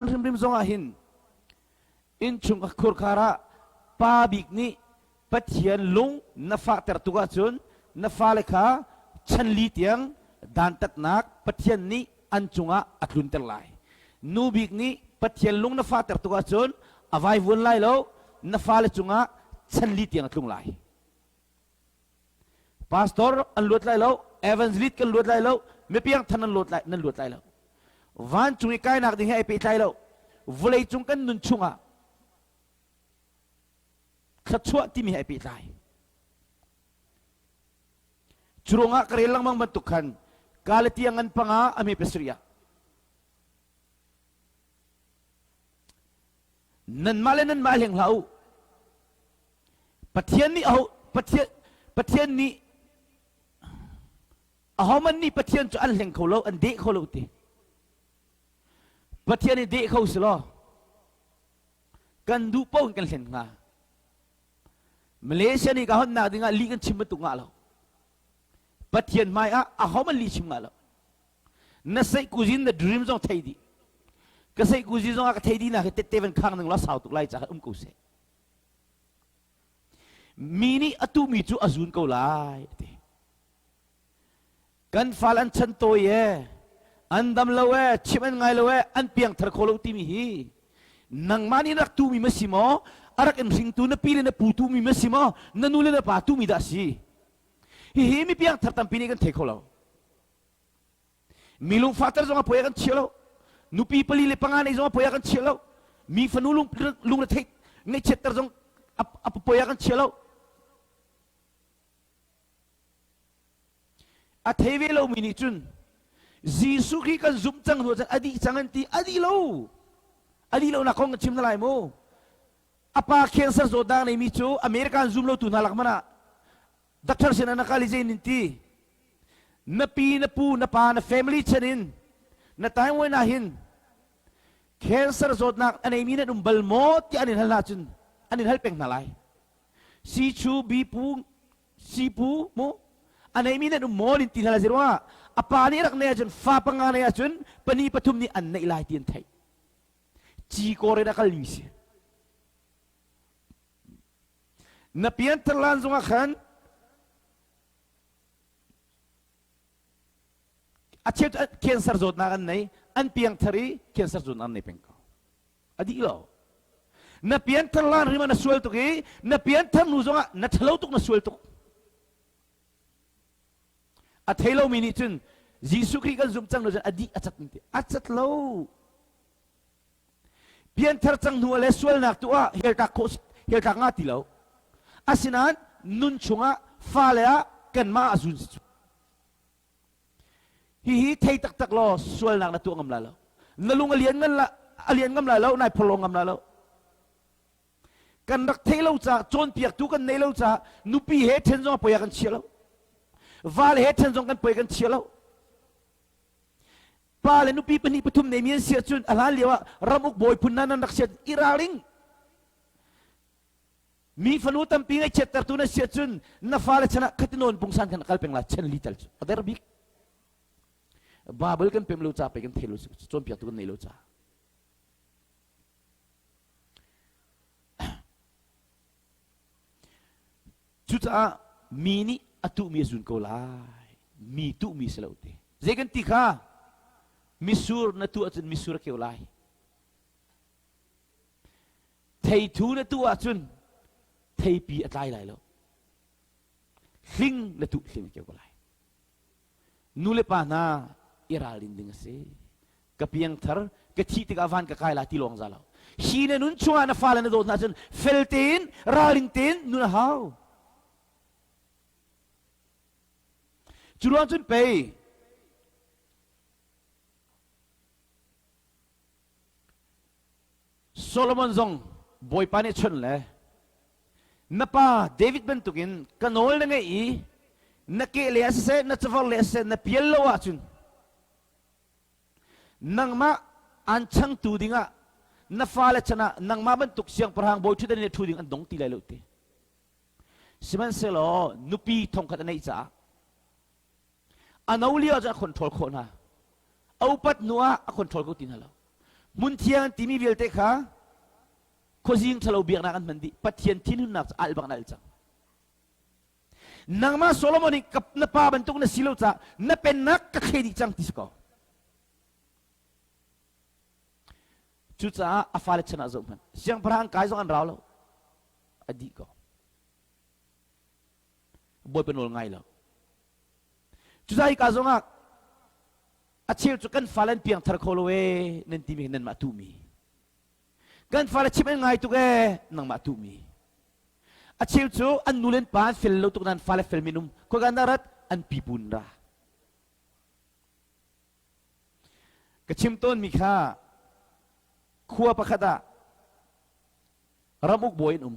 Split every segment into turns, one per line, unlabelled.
Hrimhrim zongah hin innchung khurkhar ah pa bik nih Pathian lung na fahter tuk ahcun na fale kha chanli tiang dantatnak Pathian nih an cungah a tlunter lai. Nu bik nih Pathian lung na fahter tuk ahcun a vaivuan lai lo, na fale cungah chanli tiang a tlung lai. Pastor an luat lai lo, evangelist kan luat lai lo, mipiang than nan luat lai, nan luat lai lo. Vancung i kainak ding he ai pehtlai lo. Vawlei cung kan nun chungah thluachuah timi he ai pehtlai. Curuangah ka rel lengmang bantuk khan Galatia ngan panga a hme pasarih ah nanmah le nanmah hleng hlah u Pathian nih aho Pathian Pathian nih ahoman nih Pathian cu an hleng kho lo an deh kho lo ti Pathian i deh kho si law kan duh paoh in kan hlen hnga Malaysia nih ka honnak dingah lih kan chim bantuk ngah lo Pathian hmai ah ahoman lih chim ngah lo na seih kuzin na dream zong thei dih ka seih kuzin zong ah ka thei dih na tette van khang ning la sau tuk lai ca um ko seh Mi nih a tuhmi cu a zun ko lai a ti. Kan fal an chan tawi e, an dam lo e, chim an ngai lo e, an piangthar kho lo timi hi nangmah nih rak tuhmi ma si maw? A rak in hringtu na pi le na pu tuhmi ma si maw? Na nu le na pa tuhmi dah a si? Hihi mi piangthar tampi nih kan thei kho lo. Mi lungfahter zong a poi ah kan chia lo. Nupi pali le panga nei zong a poi ah kan chia lo. Mi fanu lung lungre theih ngaihchiatter zong a poi ah kan chia lo. A thei ve lomi nih cun Jesuh Khrih kan zumh cang hnu cun a dih cang an ti a dih lo. A dih lo nak kong kan chim na lai mu. A pa cancer zawtnak neimi cu American zum lo tu hna lak hmanh ah Doctor sin ah na kal i zei nin ti? Na pi, na pu, na pa, na family chan in na taiwan ah hin cancer zawtnak a neimi nan um bal maw tiah an in hal hna cun an in hal peng hna lai. Si chu bi pu si pu mu a neimi nan um maw nin ti hna lai ruangah a pa nih rak nei ahcun fa panga nei ahcun pahnih pathum nih an neih lai ti an theih. Ci kawr in a kalmi si. Na pianthar lan zongah khan a cheu cancer zawtnak an nei an piangthar i cancer zawtnak an nei peng ko a dih lo na pianthar lan rima na sual tuk i na pianthar hnu zongah na ṭhalo tuk na sual tuk a thei lomi nih cun Jesuh Khrih kan zumh cang lo cun a dih a cat ti a cat lo Pianthar cang hnu le sualnak tu ah heltlak khawh heltlak nga ti lo. Asinain nun chungah fale ah kanmah ah zun si cu. Hihi thei taktak law sualnak na tuah ngam lai lo. Na lung a lian ngan la a lian ngam lai lo, nai phorlo ngam lai lo. Kan rak theih lo caah cawnpiaktu kan nei lo caah nupi he ṭhen zong a poi ah kan chia lo. Val he ṭhen zong kan poi kan chia lo. Pa le nupi pahnih pathum neimi an si ahcun a hlan lio ah ramuk bawi phun hna nan rak siat i ralring. Mi fanu tampi ngaihchiattertu na si ahcun na fale chan ah khatinawn pungsan khan kal peng la chen li tal cu a der bik. Bible kan pem lo ca pe kan thei lo cawnpiaktu kan nei lo ca. Cucaah mi nih a tuhmi a zun ko lai. Mi tuhmi si lo ti. Zei kan ti kha? Misur na tuh ahcun misur a keu lai. Theithu na tuh ahcun theipi a tlai lai lo. Hling na tuh hling a keu ko lai. Nu le pa hna i ralrin ding a si. Ka piangthar, ka thih tikah van ka kai la ti lawng za lo. Hi na nun chungah na fale na dawt hna cun fel tein, ralring tein nun a hau. Cu ruang cun pei Solomon zong Bawipa nih chun le na pa David bantukin ka nawl na ngeih i na ke le ah siseh na cavar le ah siseh na pial lo ahcun nangmah aan changtu dingah na fale chan ah nangmah bantuk siangpahrang bawi ṭhutdan in ṭhu ding an dong ti lai lo ti sihmanhsehlaw nupi thongkhat a neih caah a no lio ah cun a control khawh hna a upat hnu ah a control kho ti hna lo. Hmunthiang an timi vialte kha khuazing ṭhalo biaknak an hman dih. Pathian thinhunnak cu alh bak in a alh cang. Nangmah Solomon nih na pa bantuk na si lo caah na pennak ka thle dih cang ti si ko. Cucaah a fale chan ah zoh hmanh. Siangpahrang kai zong an rau lo. A dih ko. Bawipa nawl ngai lo. Cucaah hika zongah a cheu cu kan fale an piangthar kho lo ee nan timi nanmah tuhmi. Kan fale chim an ngai tuk ee nangmah tuhmi. A cheu cu an nu le an pa an fel lo tuk nan fale fel minum khoika na rat an pipu in ra. Ka chim tawnmi kha khua pakhat ah ramuk bawi an um.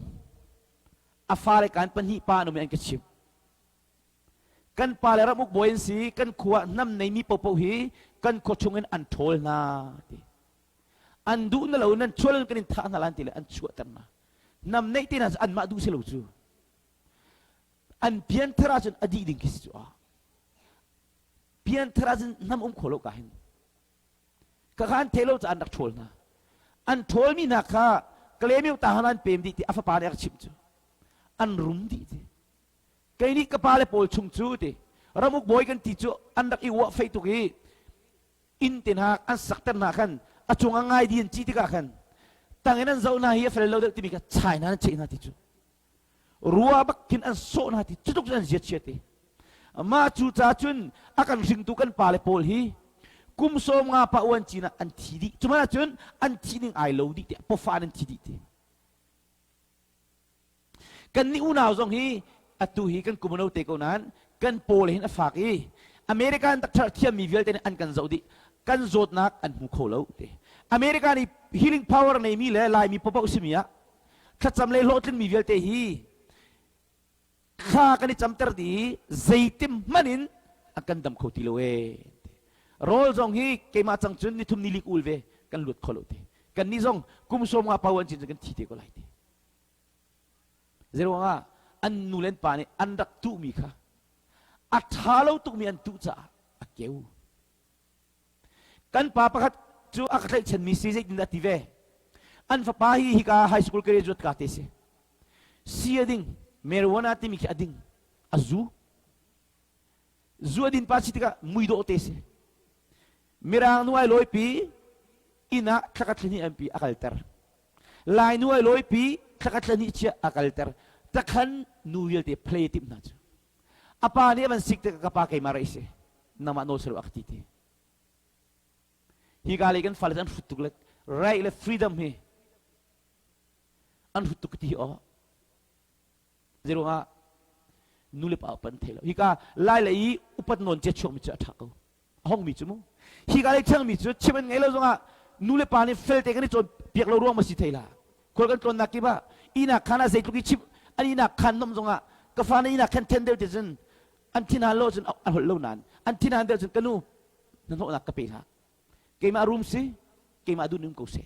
A fale kan pahnih pa an um i an ka chimh. Kan pa le ramuk bawi an si, kan khua hnam neimi paohpaoh hi kan khua chungin an ṭhawl hna ti. An duh na lo nan chual kan in thah hna lan ti le an chuahter hna. Hnam neih te hna cu anmah duh si lo cu. An pianthar ahcun a dih ding khi si cu ah. Pianthar ahcun hnam um kho lo ka hin. Ka kha an thei lo caah an rak ṭhawl hna. An ṭhawlmi hna kha Kalemiu ta han an pem dih ti a fapa nih a ka chimh cu. An rum dih ti. Kei nih ka pale pawl chung cu ti ramuk bawi kan ti cu an rak i uah fei tuk i inn te hna an sakter hna khan a cung ah ngai di an ci tikah khan tang in an zoh hna hi a fel lo deuh timi kha chai hna an cheh hna ti cu rua bak khin an sawh hna ti cutuk an zia chia ti mah cu ca cun a kan hringtu kan pale pawl hi kum sawm nga pa uan cin ah an thi dih cuman ahcun an thi ning ai lo dih ti pofa an thi dih ti Kannih unau zong hi atu hi kan kum a no te ko nain kan pawl hin a fak i American doctor thiammi vialte nih an kan zoh dih kan zawtnak an hmu kho lo te. America nih healing power neimi le Laimi paohpaoh simi ah thlacam le hlawhtlinmi vialte hi thla kan i camter dih i zeitim hmanh in a kan dam kho ti lo ee. Rawl zong hi keimah cang cun nithum ni lik ul ve kan luat kho lo te. Kannih zong kum sawm nga pau an cin cun kan thi te ko lai ti. Zeiruangah an nu le an pa nih an rak tuhmi kha a ṭha lo tukmi an tuh caah a keu. Kan pa pakhat cu a ka tlaihchanmi si zeitindah ti ve. An fapa hi hika high school graduate ka te si. Si a ding, marijuana timi khi a ding, a zu. Zu a din pa si tikah muidawh te si. Mirang nu ai lawipi inn ah thlakhat thlahnih an pi a kalter. Lai nu ai lawipi thlakhat thlahnih chiah a kalter. Takhan nu vialte play timh hna cu. A pa nih a van sik tikah ka pa keimah raih si. Nangmah nawl selo a ka ti ti. Hi ka lei kan fale an hrut tuk le right le freedom hi an hrut tuk ti hi aw. Zeiruangah nu le pa upat an thei lo. Hika lai lei i upat nawn cia chuakmi cu a ṭha ko. A hongmi cu mu. Hika lei thiangmi cu chim an ngei lo zongah nu le pa nih felte kan i cawn piak lo ruang ma si thei la. Khual kan tlawnnak kip ah inak khan ah zeitluk i chim an inak khan nom zongah ka fa na inak khan then deuh ti cun an thin han lo cun an holh lo nain an thin han deuh cun ka nu na hnawhnak ka pe hlah. Keimah room si keimah duh ning ko seh.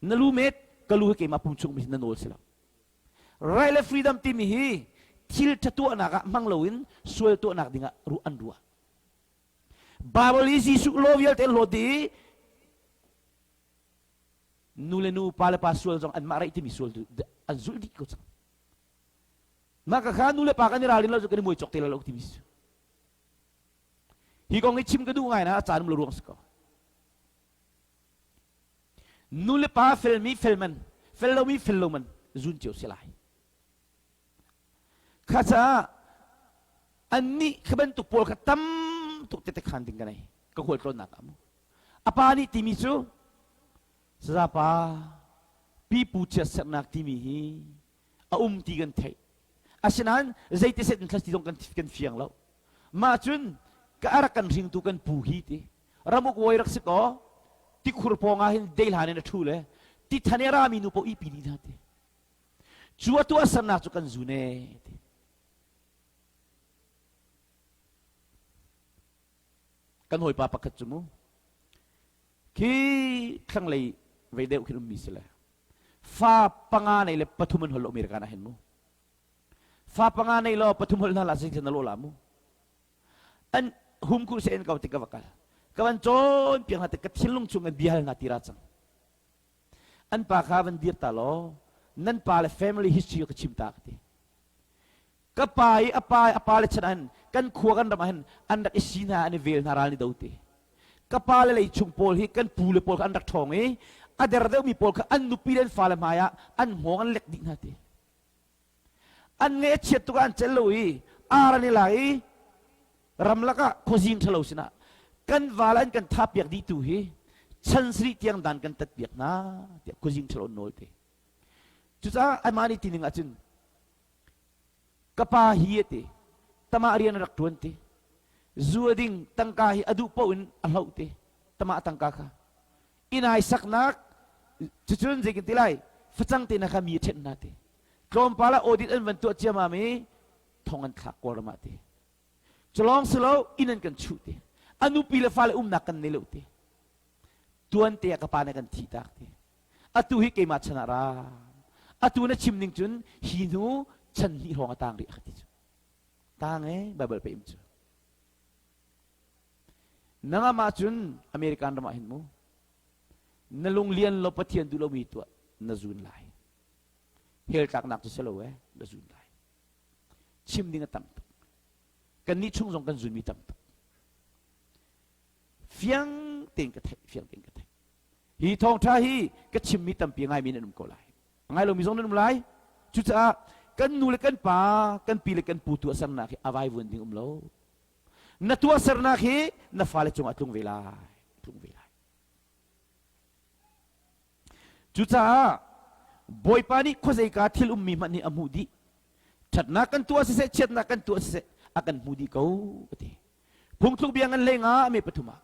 Na lu met ka lu hi keimah pum chung mi na nawl si lo. Right le freedom timi hi thil ṭha tuahnak ah hmang loin sual tuahnak dingah ruah an ruah. Bible i Jesuh law vialte an hlawt dih i nu le nu, pa le pa sual zong anmah reih timi sual tu an zulh dih ko cang. Mah ka kha nu le pa kan i ralrin lo cu kan i muai cawk te lo timi si. Hi kong hi chim ka duh ngai na a caan um lo ruang si ko. Nu le pa felmi fel man, fel lomi fel lo man zun cio si lai. Kha caah annih kha bantuk pawl kha tam tuk tete khan ding ka nei ka khual tlawnnak ah mu. A pa nih timi cu sazapa pipu chiatserhnak timi hi a um ti kan theih. Asinain zeiti set in thlas ti zong kan, kan fiang lo. Mah cun ka a rak kan hringtu kan pu hi ti ramuk wawi rak si kaw tikhur pawng ah hin deihlan in a ṭhu le tithan i a rami nu paoh ihpi dih hna ti cu a tuahsernak cu kan zun ee ti kan hawipa pakhat cu mu khi thlanglei vei deuh khin ummi si le fa panga nei le pathum an hol America na hin mu fa panga nei lo pathum hol hna la sing na lo la mu an hum ku se en ko tik ka va kal. Ka van cawn piak hna te ka thinlung chung in bia hal hna ti ra cang. An pa kha van dir ta law nan pa le family history ka chim ta ka ti. Ka pa i a pa a pa le chan an kan khua kan ram ah hin an rak i si hna an i vel hna ral ni do ti. Ka pa le lei chung pawl hi kan pu le pawl kha an rak ṭhawng i a der deuhmi pawl kha an nupi le an fale hmai ah an hngawng an lek dih hna ti. An ngaih a chiat tuk ah an celh lo i ar an i lak i ramlak ah khuazing ṭhalo sinah kan val an kan thapiak dihtu hi chan sarih tiang dan kan tatpiak hna tiah khuazing ṭhalo an nawl te. Cucaah amah nih tining ahcun ka pa hi a ti tamah rian a rak ṭuan ti zu a ding tangka hi a duh paoh in a hloh ti tamah tangka kha inn ai saknak cucun zeikin ti lai facang te na kha mi a ṭhenh hna ti tlawmpal ah audit an van tuah ciamam i thong an thlak kawlram ah ti culawng si lo inn an kan chuh ti a nupi le fale umnak kan nei lo ti tuan te ah ka pa nih kan thih tak ti atu hi keimah chan ah ra atu na chim ning cun hi hnu chan hnih hrawng a tang rih a ti cu tang e bible pe im cu nangam ah cun American ram ah hin mu na lung lian lo Pathian duh lomi tuah na zun lai hell tlaknak cu si lo e na zun lai chim ding a tam tuk kan nih chung zong kan zunmi tam tuk fiang tein ka theih fiang tein ka theih hi thawngṭha hi ka chimmi tampi ngaimi nan um ko lai ngai lomi zong nan um lai cucaah kan nu le kan pa kan pi le kan pu tuahsernak hi a vaivuan ding um lo na tuahsernak hi na fale cungah tlung ve lai tlung ve lai Cucaah Bawipa nih khuazeika thil ummi hmanh nih a hmuh dih. Ṭhatnak kan tuah siseh, chiatnak kan tuah siseh, a kan hmu dih ko, a ti. Phungthluk bia ngan hlei nga me pathum ah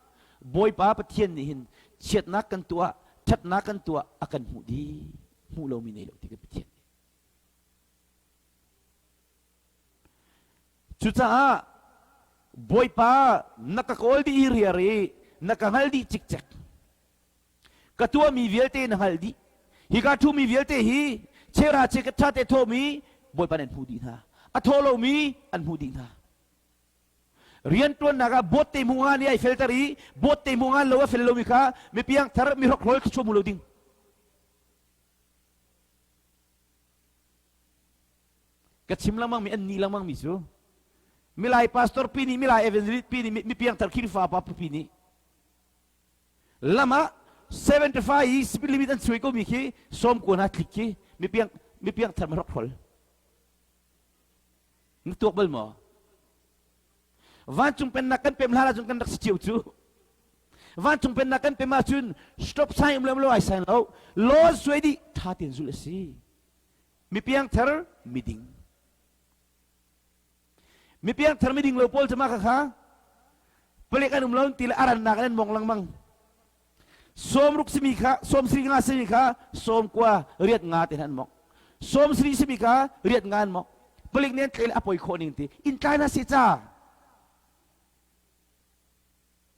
Bawipa Pathian nih hin chiatnak kan tuah, ṭhatnak kan tuah, a kan hmuh dih. Hmuh lomi nei lo ti kan Pathian nih. Cucaah Bawipa na ka kawl dih i riar i na ka hngal dih cikcek. Ka tuahmi vialte na hngalh dih. Hika ṭhumi vialte hi chera che ka ṭha te thawmi Bawipa nih an hmuh dih hna. A thaw lomi an hmuh dih hna. Rianṭuannak ah bawt te hmu ngan i ai felter i bawt te hmu ngan lo a fel lomi kha mi piangthar mi hrokhrol thluachuah hmu lo ding. Ka chim lengmang mi an ni lengmang mi cu milai pastor pi nih milai evangelist pi nih mi piangthar Khrihfa pa pi nih lam ah 75 i speed limit an suai ko mi khi sawm ko na tlik khi mi piang mi piang thar ma hrokhrol na tuak bal maw vancung pennak kan pem hlan ahcun kan rak si cio cu vancung pennak kan pem ahcun stop sign um lo lo ai sign lo law suai dih tha ten zul a si mi piangthar miding Mi piangthar miding lo pawl cu mah kha palik an um lo ti le a rannak in an mong lengmang. Sawm ruk simi kha sawm sri nga simi kha sawm kua riat nga te an mong. Sawm sri simi kha riat nga an mong. Palik nih an tlai le a poi khawh ning ti in tlai na si ca.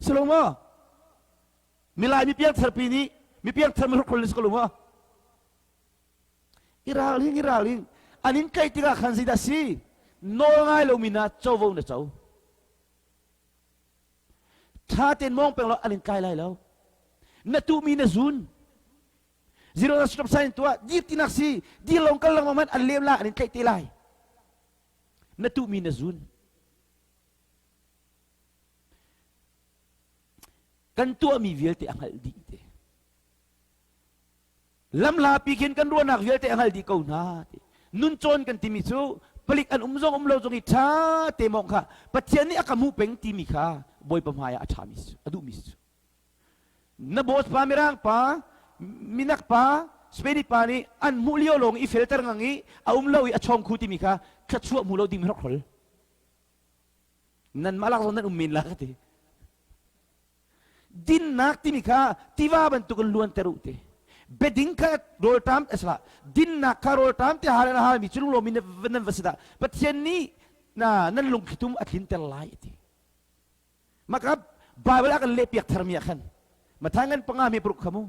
Silo maw? Milai mi piangthar pi nih mi piangthar mi hrokhrol ni si ko lo maw? I ralring i ralring an in tlaih tikah khan zeidah si nawl ngai lomi na covo na co ṭha tein mawng peng law an in tlai lai lo na tuhmi na zun zero na stop sign tuah dir tinak si dir lawng kal lengmang hmanh an lem la an in tlaih te lai na tuhmi na zun kan tuahmi vialte a hngalh dih te Lamhlapi khin kan ruahnak vialte a hngal dih ko hna ti. Nun cawn kan timi cu palik an um zong um lo zong i ṭha te mawng kha Pathian nih a ka hmuh peng timi kha Bawipa hmai ah a ṭhami si a duhmi si cu. Na boss pa Mirang pa minak pa Spanish pa nih an hmuh lio lawng i felter ngang i a um lo i a chawng khu timi kha thluachuah hmu lo ding mi hrokhrol. Nanmah lak zong nan um men la ka ti. Dinnak timi kha tiva bantukin luanter u ti. Biading kha rawlṭam asala dinnak kha rawlṭam ti hal in a halmi cu lunglawm in nan va si dah Pathian nih na nan lungthlitum a tlinter lai ti. Maka Bible ah kan lehpiak tharmi ah khan Matthai ngan panga mi paruk kha mu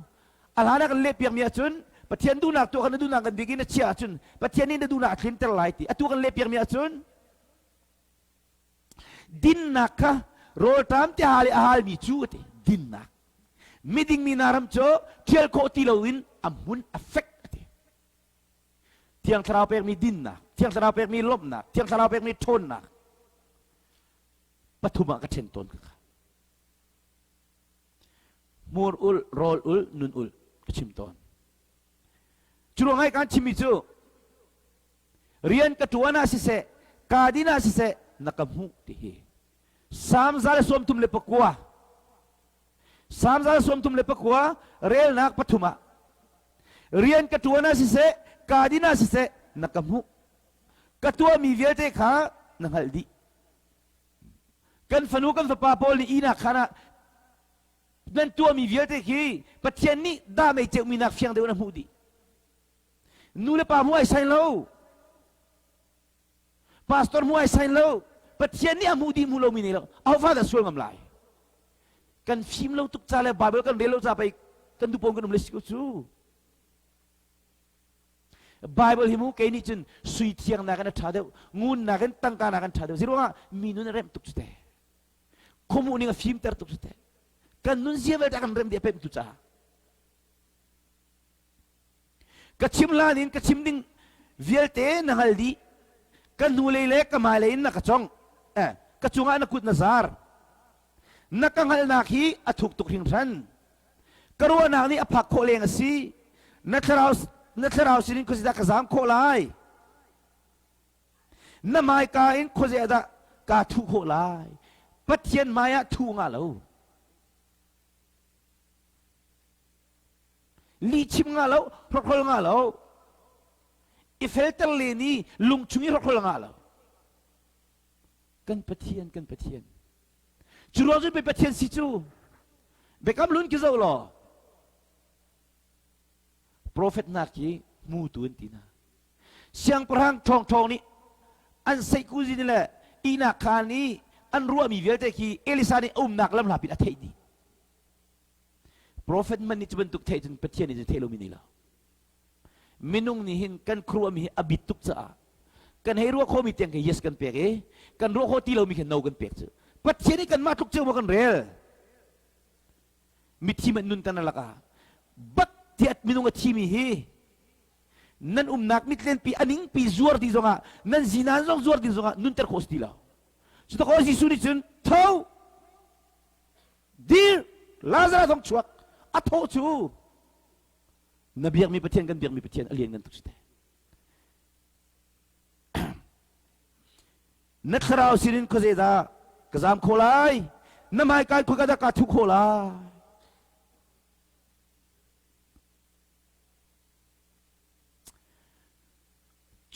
a hlan ah kan lehpiak mi ahcun Pathian duhnak tuah kha na duhnak kan bik in na chiah ahcun Pathian nih na duhnak a tlinter lai ti atu kan lehpiak mi ahcun Dinnak kha rawlṭam ti hal i a halmi cu a ti. Dinnak. Miding mi hna ram cu ṭhial khawh ti loin a hmun a fek a ti. Thiang Thlarau pekmi dinnak, Thiang Thlarau pekmi lawmhnak, Thiang Thlarau pekmi ṭhawnnak pathum ah ka ṭhen tawn ka kha. Hmur ul, rawl ul, nun ul ka chim tawn. Cu ruang ai kan chimmi cu rian ka ṭuan ah siseh, kaa din ah siseh na ka hmuh ti hi. Salm 139 Salm 139 relnak pathum ah rian ka ṭuan ah siseh, kaa din ah siseh na ka hmuh. Ka tuahmi vialte kha na hngalh dih. Kan fanu kan fapa pawl nih ihnak khaan ah nan tuahmi vialte khi Pathian nih dah mei ceumi nak fiang deuh in a hmuh dih. Nu le pa hmuh ai sai lo. Pastor hmuh ai sai lo. Pathian nih a hmuh dih hmuh lomi nei lo. Ahofa dah sual ngam lai? Kan fim lo tuk ca le Bible kan rel lo ca pei kan duhpawm kan um le si ko cu. Bible hi mu kei nih cun sui thiang nakin a ṭha deuh, ngun nakin tangka nakin ṭha deuh. Zeiruangah mi nun a remh tuk cu te. Khuamuh ning a fimter tuk cu te. Kan nun zia vialte a kan remh dih a pemhtu caah. Ka chim hlan in ka chim ding vialte na hngal dih. Ka hnulei le ka hmailei in na ka congh. Eh, ka cungah na kut na zar. Na ka hngalhnak hi a thuk tuk hringhran. Ka ruahnak nih a phak khawh leng a si. Na thlarau na thlarau sinin khuazei dah ka zaam khawh lai? Na hmaika in khuazei ah dah kaa thuh khawh lai? Pathian hmai ah thu nga lo. Lihchim nga lo, hrokhrol nga lo. I felter len i lungchung i hrokhrol nga lo. Kan Pathian, kan Pathian. Cu ruang cun pei Pathian si cu. Biakam hlun ki zoh law profet hna khi hmutu an ti hna. Siangpahrang ṭhawngṭhawng nih an seihkuzin le ihnak khaan i an ruahmi vialte khi Elisa nih a umnak lamhla pin a theih dih. Profet man nih cu bantuk theih cun Pathian nih cun theih lomi nei lo. Minung nih hin kan khuaruahmi hi a bit tuk caah kan hei ruah khawhmi tiang khi yes kan pek i kan ruah khawh ti lomi khi no kan pek cu. Pathian nih kanmah tluk cio maw kan rel? Mithi man nun kan lakah bat tiah minung a thimi hi nan umnak mitlenpi a ningpi zuar dih zongah nan zinan zong zuar dih zongah nunter khawh si ti lo. Cutakawh Jesuh nih cun tho dir Lazarus zong chuak a thawh cu na biakmi Pathian kan biakmi Pathian a lian ngan tuk si te na thlarau sinin khuazei dah ka zam kho lai na hmaikai khua ka dah kaa thuh kho lai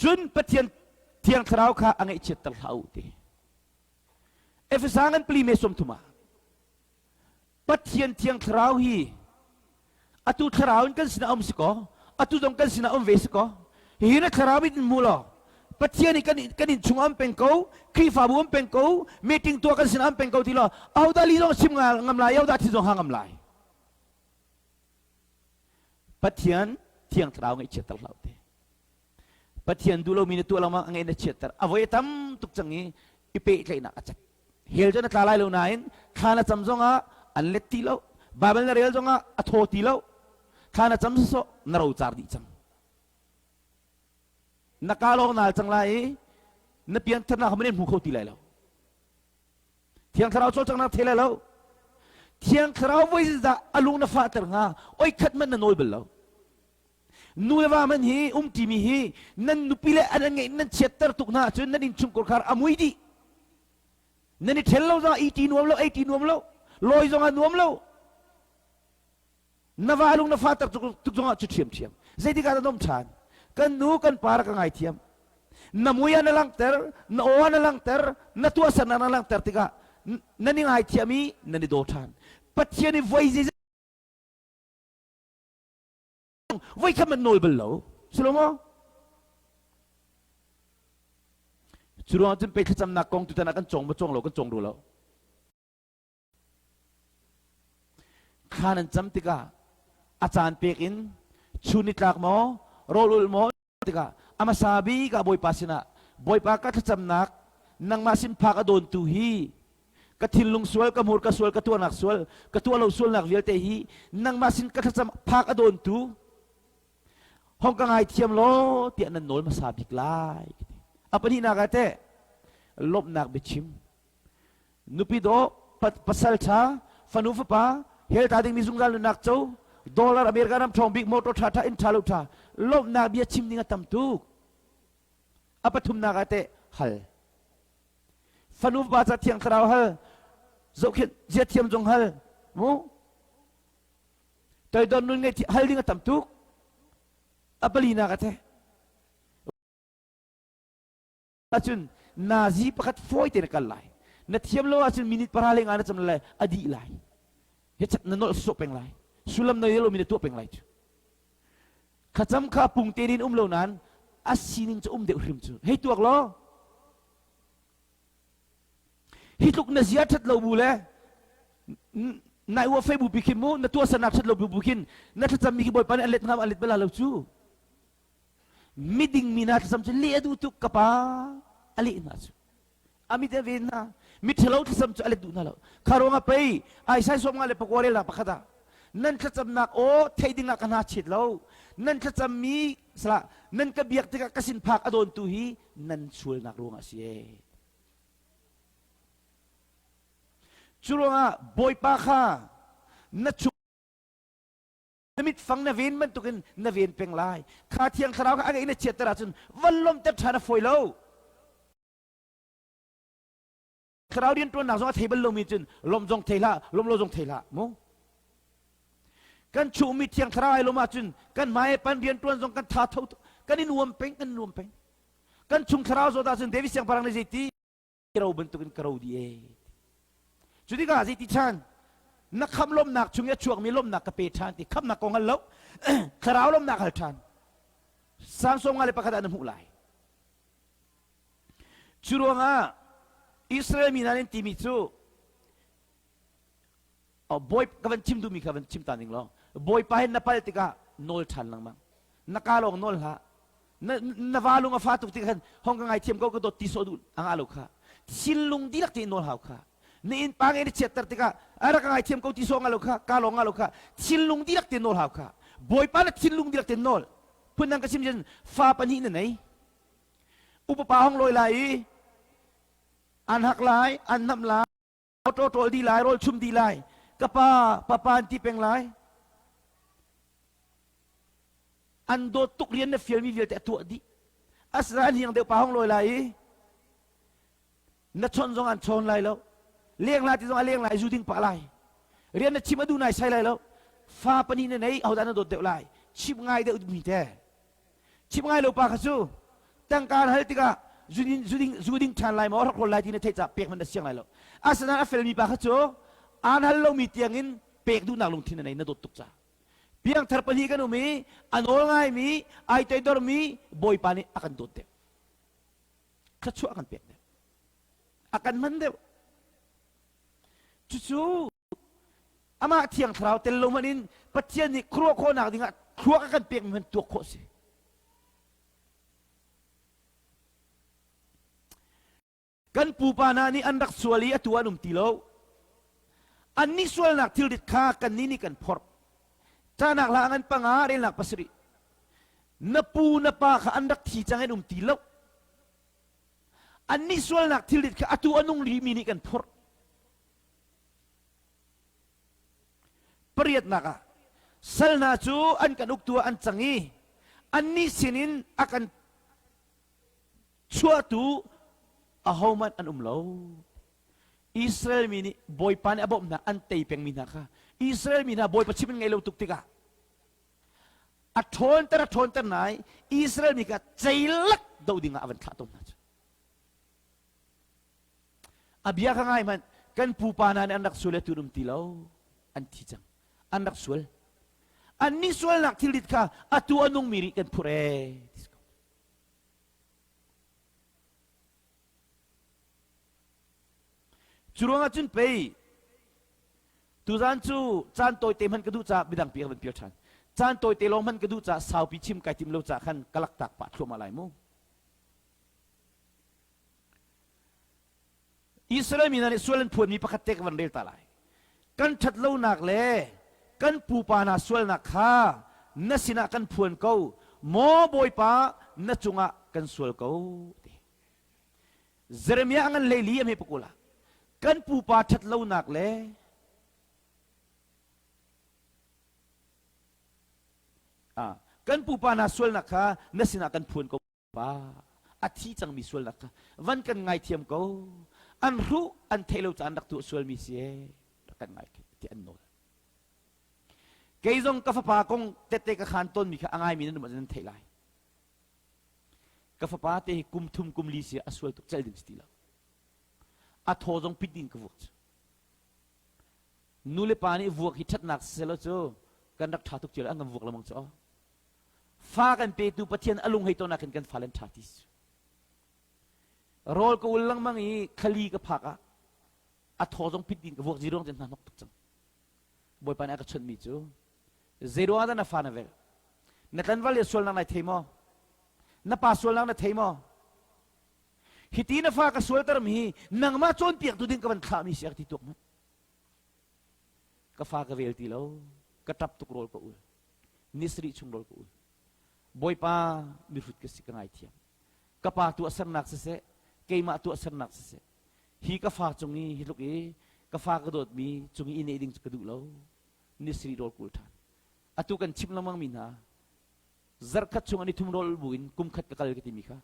cun Pathian thiang thlarau kha a ngaihchiatter hlah u ti Efesa ngan pali me 30 ah Pathian thiang thlarau hi atu thlarau in kan sinah um si kaw atu zong kan sinah um ve si kaw hihi na thlarau in hmu law Pathian i kan kan in chung am peng ko Khrihfabu um peng ko meeting tuah kan sinah am peng ko ti law ahodah li zong chim ngam lai ahodah thi zong ha ngam lai Pathian thiang thlarau ngaihchiatter hlah te Pathian duh lomi na tuah lengmang a ngeih na chiatter. A voi a tam tuk cang i i pehtlaihnak a cat. Hell cu na tla lai lo nain thla na cam zongah an let ti lo. Bible na rel zongah a thaw ti lo. Thla na cam sawsawh na rocar dih cang. Na ka lawng naal cang lai i na piantharnak kha hmu kho ti lai lo. Thiang Thlarau cawlcanghnak thei lai lo. Thiang Thlarau voi zeizah a lung na fahter hnga oi khat hmanh na nawl bal lo. Nu le va man hi umṭimi hi nan nupi le an ngeih nan chiatter tuk hna ahcun nan innchungkhar khar a mui dih. Nan i ṭhen lo zongah iti nuam lo, ei ti nuam lo, lawi zongah nuam lo. Na va lung na fater tuk zongah cu ṭhiamṭhiam. Zeitik ah dah nom ṭhan? Kan nu kan pa rak ka ngaithiam. Na mui ah na langhter, na aw ah na langhter, na tuahsernak na langhter tikah nan i ngaithiam i nan i daw ṭhan. Pathian i voi zeizat voi khat man nawl bal lo si lo maw cu ruang cun pei thlacamnak kong tutan ah kan cawng ma cawng lo kan cawng ru lo thla nan cam tikah a caan pek in chun ni tlak maw rawl ul maw tikah a hmasa bik ah Bawipa sinah Bawipa ka thlacamnak nangmah sin phak a dawntu hi. Ka thinlung sual, ka hmur ka sual, ka tuahnak sual, ka tuah lo sualnak vialte hi nangmah sin ka thlacam phak a dawntu hong ka ngaithiam law tiah nan nawl hmasa bik lai. A pahnihnak ah teh lawmhnak biachim. Nupi dawh, pasal ṭha, fanu fapa, hell ta dingmi zungzal nunnak co, dollar America ram ṭhawng bik motor ṭha ṭha inn ṭha lo ṭha, lawmhnak bia chim ding a tam tuk. A pathumnak ah teh hal. Fanu fapa ca thiang thlarau hal, zohkhenh zia thiam zong hal, mu? Toidor nun ngei hal ding a tam tuk. A palinak ah teh ahcun nazi pakhat fawi te na kal lai na thiam lo ahcun minute para le nga na cam lai a dih lai he chat na nolh sawh peng lai sullam na lo mi na tuah peng lai cu khacam kha pung te in um lo nan a sining cu um deuh hrim cu hei tuak law hi tluk na zia that lo bu le nai ua fei bu pi khin mu na tuah sanak that lo bu bu khin na thlacam mi khi bawipa nih a let ngam a let bala lo cu miding mi hna thlacam cu leh a duh tuk ka pa a leh hna cu a mit a ven hna miṭhalo thlacam cu a let duh hna lo kha ruangah pei Isaiah sawm nga le pakua relnak pakhat ah nan thlacamnak aw theih dingah ka hna chet lo nan thlacam mi salah nan ka biak tikah ka sin phak a dawntu hi nan sualnak ruangah a si ee cu ruangah Bawipa kha na chung na mitfang na ven bantukin na ven peng lai kha thiang thlarau kha a ngeih na chiatter ahcun van lawmhter ṭhan a fawi lo thlarau rianṭuannak zong a thei bal lomi cun lawmh zong thei hlah lawmh lo zong thei hlah mu kan chuhmi thiang thlarau ai lawm ahcun kan hmai pan rianṭuan zong kan tha tho kan i nuam peng kan nuam peng kan chung thlarau zawt ahcun David siangpahrang nih zeiti ro bantukin ka ro dih ee. Cu tikah zeiti chan na kham lawmnak chung i a chuakmi lawmnak ka pe ṭhan ti khamnak kong hal lo thlarau lawmnak hal ṭhan Psalm 121 ah na hmuh lai. Cu ruangah Israel mi hna nih timi cu bawi ka van chim duhmi kha van chim ta ning law bawipa hin na pal tikah nawl ṭhan lengmang na ka lawng nawl hlah na na va lung a fa tuk tik khan hong ka ngaithiam ko ka dawt ti sawh duh a ngah lo kha thinlung dihlak tein nawl hau kha na inn pa nge na chiatter tikah a rak ka ngaithiam ko ti sawh nga lo kha ka lawng nga lo kha thinlung dihlak tein nawl hau kha bawipa na thinlung dihlak tein nawl phundang ka chim cun fa pahnih na nei upa pa hong lawi lai i an hak lai an hnamh lai Auto ṭawl dih lai, rawl chum dih lai. Ka pa, papa an ti peng lai. An dawt tuk rian na fialmi vialte a tuah dih. Asinain an hiang deuh pa hong lawi lai i na chawnh zong an chawn lai lo. Leng lai ti zong a leng lai, zu ding pah lai. Rian na chim a duh nai sai lai lo. Fa pahnih na nei, ahodah na dawt deuh lai? Chim ngai deuh mi te. Chim ngai lo pa kha cu tangka an hal tikah zu ding zu ding ṭhan lai maw rak lai ti na theih caah pek hmanh na siang lai lo. Asinain a felmi pa kha cu aan hal lomi tiangin pek duhnak lungthin na nei na dawt tuk caah. Piangthar pahnih kan um i a nawl ngaimi ai toidormi Bawipa nih a kan dawt deuh. Thluachuah a kan pek deuh. A kan hman deuh. Cucu Amah Thiang Thlarau tel lo hmanh in Pathian nih khuaruah khawhnak dingah thluak a kan pekmi hmanh tuak khawh si. Kan pupa hna nih an rak sual i atu an um ti lo. Annih sualnak thilrit kha kannih nih kan phorh. Cahnak hla ngan panga relnak pasarih. Na pu na pa kha an rak thi cang in um ti lo. Annih sualnak thilrit kha atu a nung rihmi nih kan phorh. Pariatnak ah sal hna cu an kan uktu ah an cang i annih sinin a kan chuahtu ahohmanh an um lo. Israel mi nih Bawipa nih a bawmh hna an tei pengmi hna kha Israel mi hna Bawipa chim in ngei lo tuk tikah a ṭhawnter a ṭhawnter nai Israel mi kha ceilak do dingah a van thlah tawn hna cu. A bia kha ngai hmanh kan pupa hna nih an rak sual le tun um ti lo an thi cang an rak sual annih sualnak thilrit kha atu a nungmi nih kan phurh ee Cu ruangah cun pei tuzan cu caan tawite hman ka duh caah midang pi ka van pial ṭhan. Caan tawite lawng hman ka duh caah saupi chim kai tim lo caah khan ka laktak pah thluahmah lai mu. Israel mi hna nih sual an phuanmi pakhat te ka van rel ta lai. Kan ṭhatlonak le kan pupa hna sualnak kha na sinah kan phuan ko. Maw Bawipa, na cungah kan sual ko. Ti. Jeremiah a ngan hleili a hme pakul ah kan pupa ṭhatlonak le ah, kan pupa hna sualnak kha na sinah kan phuan ko pa a thi cangmi sualnak kha van kan ngaithiam ko an hruh an theih lo caan rak tuah sualmi si e rak kan ngaithiam ti an nawl kei zong ka fapa kong tette ka khan tawnmi kha a ngaimi nan um ahcun nan theih lai ka fapa te hi kum thum kum li si a sual tuk cel ding si ti lo a thaw zong pit ding ka vuak cu nu le pa nih vuak hi ṭhatnak siselaw cu kan rak ṭha tuk cio an kan vuak lengmang cu fa kan petu Pathian a lung hei tawn ah khin kan fale an ṭha ti su rawl ka ul lengmang i khali ka phak ah a thaw zong pit din ka vuak ziruang cun hna hnok tuk cang Bawipa nih a ka chawnhmi cu zeiruang ah dah na fa na velh na tlanval le sualnak nai thei maw na pa sualnak na thei maw hiti na fa ka sualter mi hi nangmah cawnpiaktu ding ka van thlahmi si a ti tuak hmanh ka fa ka vel ti lo ka ṭap tuk rawl ka ul ni sarih chung rawl ka ul bawipa mihrut ka si ka ngaithiam ka pa tuahsernak siseh keimah tuahsernak siseh hi ka fa cung i hi tluk i ka fa ka dawtmi cung i i neh ding cu ka duh lo ni sarih rawl ka ul ṭhan atu kan chimh lengmang mi hna zarh khat chung an i thum rawl bu in kum khat ka kal ka timi kha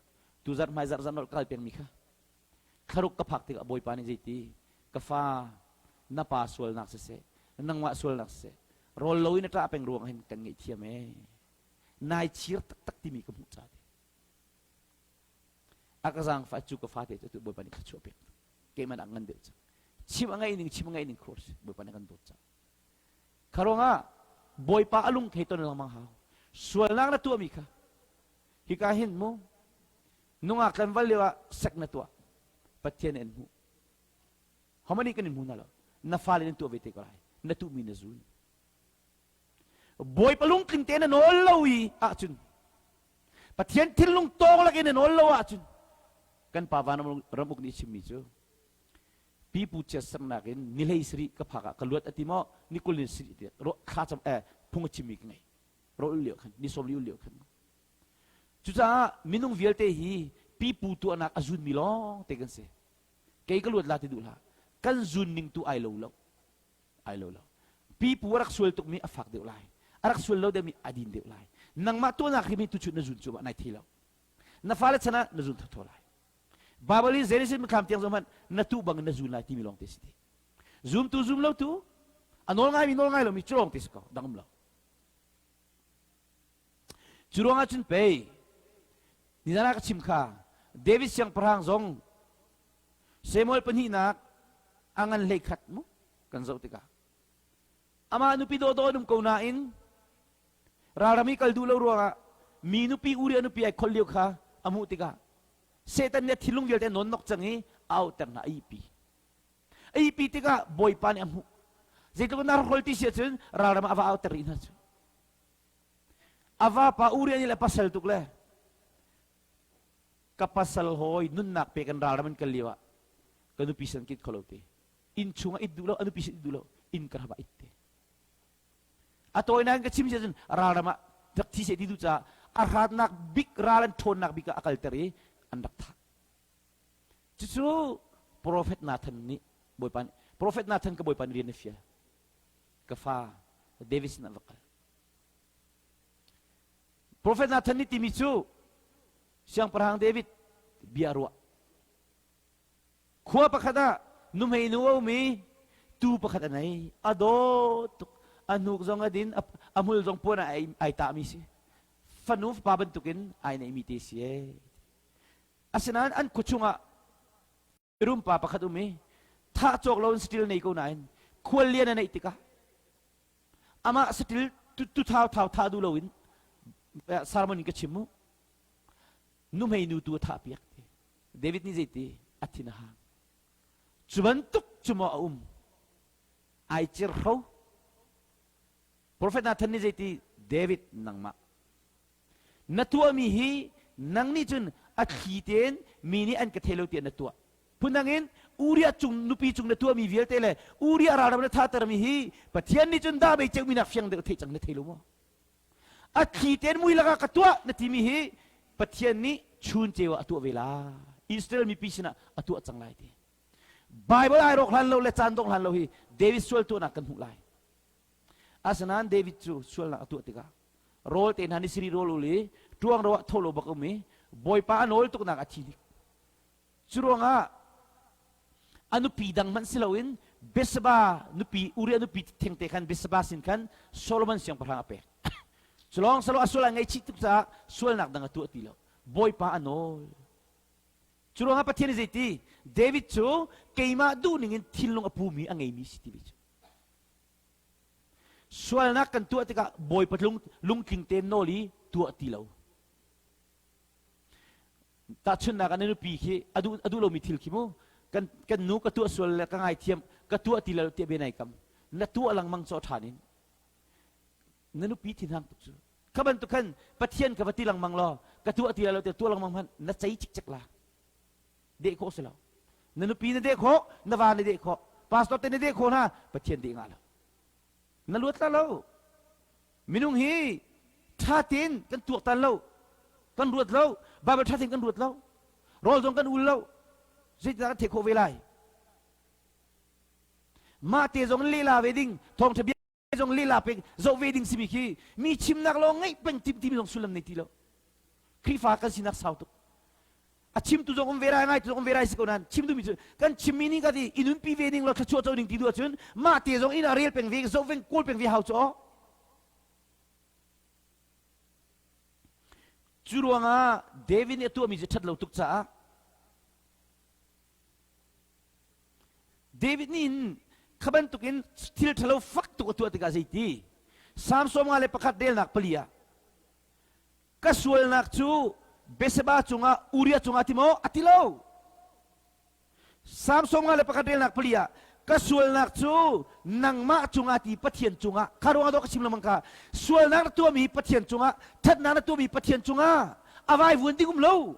tu zarh hmai zarh zarh ka kal pengmi kha thlaruk ka phak tikah bawipa nih zeiti ka fa na pa sualnak siseh nangmah sualnak siseh rawl lo in a ṭah peng ruang hin kan ngaihthiam ee nai chir taktak timi ka hmuh ca te a ka zaangfah cu ka fate cu tu bawipa nih thluachuah pek keimah nak ngan deuh cang chim a ngaih ning chim a ngaih ning khur si bawipa nih kan dawt cang Kharuangah Bawipa a lung thei ton lengmang hau. Sualnak na tuahmi kha hika hin mu nungak tlanval lio ah sek na tuah Pathian in hmuh. Homani kan in hmu na lo. Na fale nan tuah ve te ko lai. Na tuhmi na zun. Bawipa lungtling te na nawl lo i ahcun Pathian thinlung tawng lakin na nawl lo ahcun kan pa van ram uk nih chimmi cu pipu chiatsernak in ni hlei sarih ka phak ah ka luat a ti maw ni kul ni sarih ti thla cam eh phung a chimmi ka ngei rawl lio khan ni sawm li lio khan cucaah minung vialte hi pipu tuahnak a zunmi lawng te kan si kei ka luat la ti duh hlah kan zun ning tu ai lo lo ai lo lo pipu a rak sual tukmi a fak deuh lai a rak sual lo deuhmi a din deuh lai nangmah tuahnak hi mi tu chun na zun cu nai thei lo na fale chan ah na zun thotho lai Bible i Genesis mithlam tiang zong hmanh na tuh bang in na zun lai timi lawng te si ti. Zumtu zum lo tu a nawl ngaimi nawl ngai lomi cu lawng te si ko dang um lo. Cu ruangah cun pei nizan ah ka chim kha David siangpahrang zong Samuel pahnihnak a ngan hlei khat mu kan zoh tikah amah nupi dawdawh an um ko nain ralram i kal duh lo ruangah mi nupi Uriah nupi ai khol lio kha a hmuh tikah Satan nih a thinlung vialte a nawnnok cang i a auhter hna a ihpi. A ihpi tikah Bawipa nih a hmuh. Zeitluk in a rak ti si ahcun ralram ah a va auhter rih hna cu. A vapa Uriah nih le pasal tuk le ka pasal hawi nunnak pe kan ralram in kal lio ah ka nupi san kit kholo te inn chungah it duh lo a nupi sin it duh lo inn ka hrap ah it te A tawinak in ka chim si ahcun ralram ah rak thi seh ti duh caah a hratnak bik ral an ṭhawnnak bik ah a kalter i an rak thah. Cucu Profet Nathan nih Bawipa nih Profet Nathan ka Bawipa nih rian a fial. Ka fa David sin ah va kal. Profet Nathan nih timi cu Siangpahrang David bia ruah Khua pakhat ah nuhmei nu a um i tuu pakhat a nei. A dawt tuk. A hnuk zong a din, a hmul zong puan ah ai tahmi si. Fanu fapa bantukin ai neihmi te si ee. Asinain an khua chungah mirum pa pakhat um i thah cawk lo in saṭil nei ko nain khual lian a neih tikah amah saṭil tu thau thau thah duh loin sermon in ka chim mu nuhmei nu tu a thah piak ti David nih zeiti a thin a hang. Cu bantuk cu maw a um? Ai cirhro. Profet Nathan nih zeiti David nangmah na tuahmi hi nang nih cun a thli tein mi nih an ka thei lo tiah na tuah. Phundang in. Uriah cung nupi cung na tuahmi vialte le Uriah ralram na thatermi hi Pathian nih cun dah bei ceumi nak fiang deuh theih cang na thei lo maw? A thli tein mui lakah ka tuah na timi hi Pathian nih chun ceu ah a tuah ve lai. Israel mipi sinah a tuah cang lai ti. Bible ai rawk hlan lo le caan dong hlan lo hi David sual tuahnak kan hmuh lai. Asinain David cu sualnak a tuah tikah rawl te hna ni siri rawl ul i ṭuang ro ah tho lo bak um i Bawipa a nawl tuknak a thi dik. Cu ruangah a nupi dang hmanh si loin Bethsheba nupi Uriah nupi thengte khan Bethsheba sin khan Solomon siangpahrang a pek. Cu lawng salo a sual a ngaihchih tuk caah sualnak dang a tuah ti lo. Bawipa a nawl. Cu ruangah Pathian nih zeiti David cu keimah duhning in thinlung a pumi a ngeimi si ti cu. Sualnak kan tuah tikah Bawipa lungtling tein nawl i tuah ti lo. Tahchunhnak ah na nupi khi a duh a duh lomi thil khi mu kan kan nu ka tuah sual le ka ngaithiam ka tuah ti lo tiah bia nai kam na tuah lengmang caw ṭhan in na nupi thinhang tuk cu kha bantuk khan Pathian ka va ti lengmang law ka tuah ti lo tiah tuah lengmang hmanh na cei cikcek la deh khawh si lo na nupi na deh khawh na va na deh khawh pastor te na deh khawh hna Pathian deh nga lo na luat la lo Minung hi ṭha tein kan tuaktan lo, kan ruat lo, Baibal ṭha tein kan ruat lo, rawl zong kan ul lo, zeitindah kan theih khawh ve lai? Mah te zong lehla ve ding, thawngṭha bia zong lehla pek zoh ve ding simi khi mi chimnak lawng ngaih peng tim timi zong sullam nei ti lo. Khrihfa kan sinak sau tuk. A chimtu zong um ve rai, ngaitu zong um ve rai si ko nain chim duhmi cu kan chimmi ning ka ti i nunpi ve ning law thluachuah co ning ti duh ahcun mah te zong inn ah rel peng ve zoh veng kawl peng ve hau cu aw. Cu ruangah David nih a tuahmi cu ṭhat lo tuk caah David nih hin kha bantukin thil ṭhalo fak tuk a tuah tikah zeiti Psalm 51 relnak pali ah ka sualnak cu Bethsheba cungah Uriah cungah ti maw a ti lo Psalm 51 relnak pali ah ka sualnak cu nangmah cungah ti Pathian cungah kha ruangah dawh ka chim lengmang kha sualnak na tuahmi Pathian cungah ṭhatnak na tuahmi Pathian cungah a vaivuan ding um lo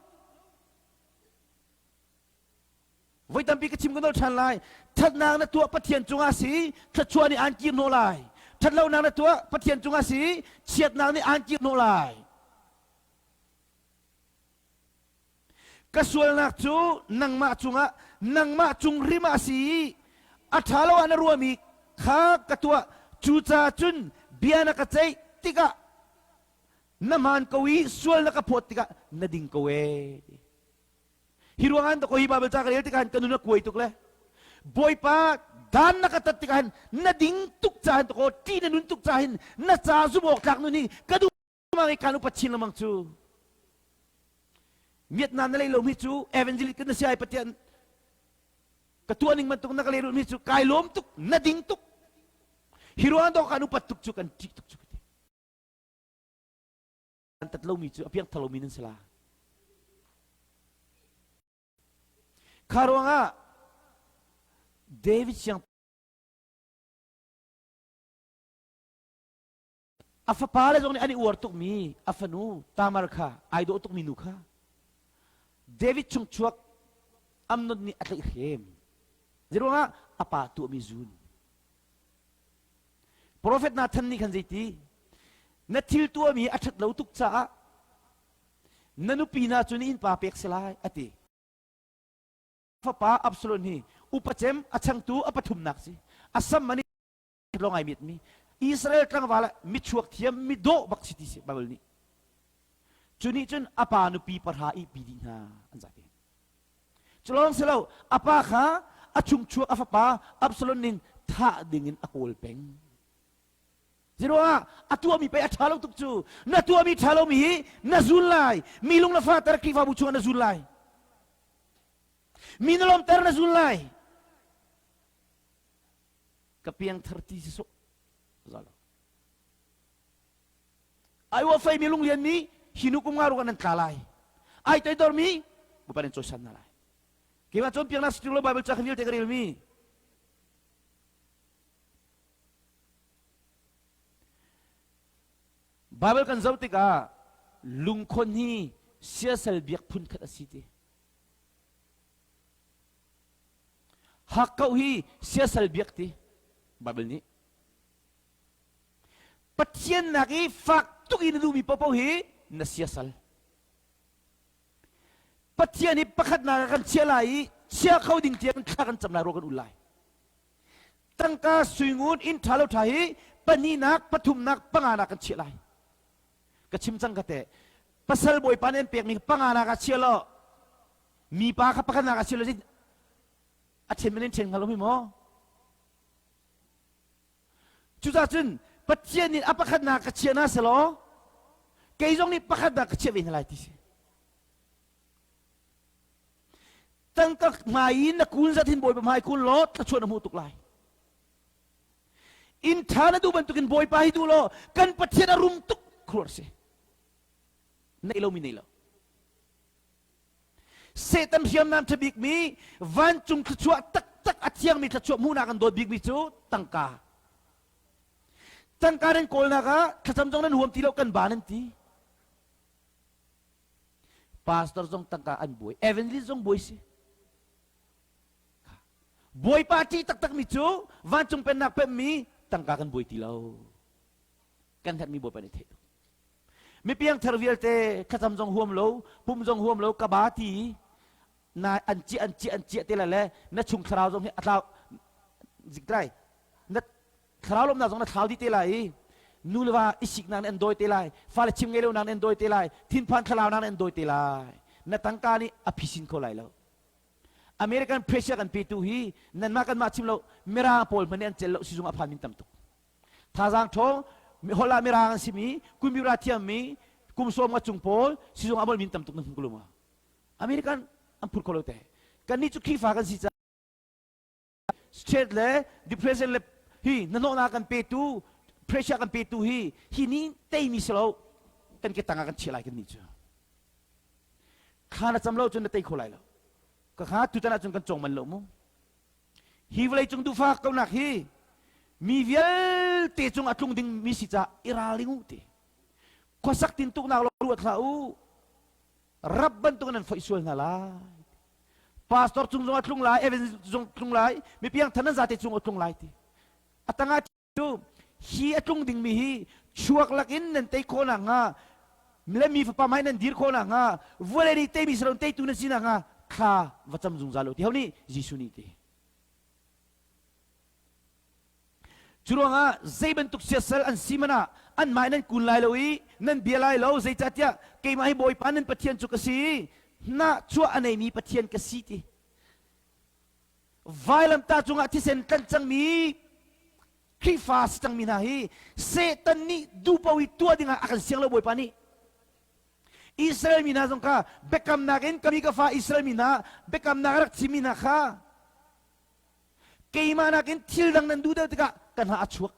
Voi tampi ka chim ka nolh ṭhan lai. Ṭhatnak na tuah Pathian cungah si, thluachuah nih aan kir hnawh lai. Ṭhatlonak na tuah Pathian cungah si, chiatnak nih aan kir hnawh lai. Ka sualnak cu nangmah cungah, nangmah cung hrim ah si i a ṭha lo ah na ruahmi kha ka tuah. Cucaah cun bia na ka ceih tikah na hmaan ko i sual na ka phawt tikah na ding ko ee. Hi ruangah an hi Bible ca ka rel tikah ka nun a kuai tuk le Bawipa dan na ka tat tikah hin na ding tuk ca hin ko ṭih na nun tuk ca hin na ca zumh awk tlak nun hi ka duh mang i kan upat chin lengmang cu Vietnam na lei lomi cu evangelist kan na si ai Pathian ka tuah ning bantuk na ka leh mi cu kai lawm tuk na ding tuk hi ruang dawh kan upat tuk cu kan ṭih tuk cu an tat lomi cu a piangthar lomi nan si la. Kha ruangah David siang a fapa le zong nih an i uar tukmi a fanu Tamar kha ai dawh tukmi nu kha David chung chuak Amnon nih a tlaihhrem. Zeiruangah a pa tuahmi zun. Profet Nathan nih khan zeiti na thil tuahmi a ṭhat lo tuk caah na nupi hna cu na innpa pek si lai a ti. Fapa Absalom hi upa cem a changtu a pathumnak si. A sam an i lawng ai miatmi Israel tlangval ah michuak thiam midawh bak si ti si Bible nih. Cu nih cun a pa nupi pahra ihpi dih hna an zate. Cu lawng si lo, a pa kha a chungchuak a fapa Absalom ning thah dingin a kawl peng. Ziruangah a tuahmi pei a ṭha lo tuk cu. Na tuahmi ṭha lomi hi na zul lai. Mi lung na fahter Khrihfabu chungah na zul lai. Mi na lawmter na zul lai. Ka piangthar ti si sawh. Zalo. Ai wa fei mi lunglian mi hi nu kum nga ruang nan tla lai. Ai toidor mi Bawipa nan cawisan hna lai. Keimah cawnpiaknak si lo Bible ca kha vialte ka rel mi. Bible kan zoh tikah lungkhon hi siasal biak phun khat a si ti. Hakkauh hi siasal biak ti Bible nih. Pathian nak i fak tuk i na duhmi paohpaoh hi na siasal. Pathian hi pakhatnak ah kan chiah lai i chia kho ding tiang thla kan cam lai ruah kan ul lai. Tangka suingun inn ṭha lo ṭha hi pahnihnak, pathumnak, panganak kan chiah lai. Ka chim cang ka te. Pasal bawipa nih an pekmi panganak ah chia law mipa kha pakhatnak ah chia law a ṭhen men in ṭhen hnga lo mi maw? Cucaah cun Pathian nih a pakhatnak ka chia hna selaw kei zong nih pakhatnak ka chiah ve hna lai ti si. Tangka hmai in na kun zat hin Bawipa hmai kun law thluachuah na hmuh tuk lai. Inn ṭha na duh bantukin Bawipa hi duh law kan Pathian a rum tuk khuar si. Neih lomi nei lo. Satan hriamnam ṭha bikmi vancung thluachuah taktak a thiangmi thluachuah hmuhnak an dawt bikmi cu tangka. Tangka nan kawlnak ah thlacam zong nan huam ti lo kan ba nan ti. Pastor zong tangka an buai, evangelist zong buai si. Bawipa ṭih taktakmi cu vancung pennak pemmi tangka kan buai ti lo. Kan herhmi Bawipa nih theih tuk. Mi piangthar vialte thlacam zong huam lo, pum zong huam lo, ka ba ti na an ciah an ciah an ciah te le na chung thlarau zong hi a tlau ziktlai na thlarau lawmnak zong na thlau dih te lai i nu le va i siknak nih an dawi te lai fale chim ngei lonak nih an dawi te lai thinphan thlalaunak nih an dawi te lai na tangka nih a phisin kho lai lo American pressure kan petu hi nanmah kanmah chim lo mirang pawl hmanh nih an cel lo sizung a phan min tam tuk Thazaang ṭhawng, holh ah mirang an simi, kumyura thiammi, kum sawm nga cung pawl sizung ah min tam tuk na hmu ko lo ma? American an phur kho lo te. Kannih cu Khrihfa kan si caah stress le depression le hi hnahnawhnak kan petu, pressure kan petu hi hi ni teimi si lo kan ke tangah kan chiah lai kan nih cu. Thla na cam lo cun na tei kho lai lo. Ka kha tutan ahcun kan cawng man lo mu. Hi vawleicung duhfak konak hi mi vialte cung a tlung ding mi si caah i ralring u ti. Khuasak tintuknak lawng ruat hlah u. Rap bantuk in an foih sual hna lai. Pastor cung zong a tlung lai, evangelist zong tlung lai, mi piangthar nan zate cung a tlung lai ti. A tangah cu hi a tlung dingmi hi chuak lakin nan tei khawh nakhnga le mi fapa hmai nan dir khawh nakhnga vawlei nih teimi si lo teitu nan si nakhnga thla va cam zungzal u ti ho nih Jesuh nih ti cu ruangah zei bantuk siasal an si man ah anmah nan kun lai lo i nan bia lai lo zeicahtiah keimah hi Bawipa nan Pathian cu ka si hnah chuah a neimi Pathian ka si ti Vailamtah cungah thisen tlanh cangmi Khrihfa si cangmi hna hi Satan nih duhpaoh i tuah dingah a kan siang lo Bawipa nih. Israel mi hna zong kha biakamnak in ka mi ka fa Israel mi hna biakamnak a rak chimmi hna kha keimah nakin thil dang nan duh deuh tikah ka hna a chuak.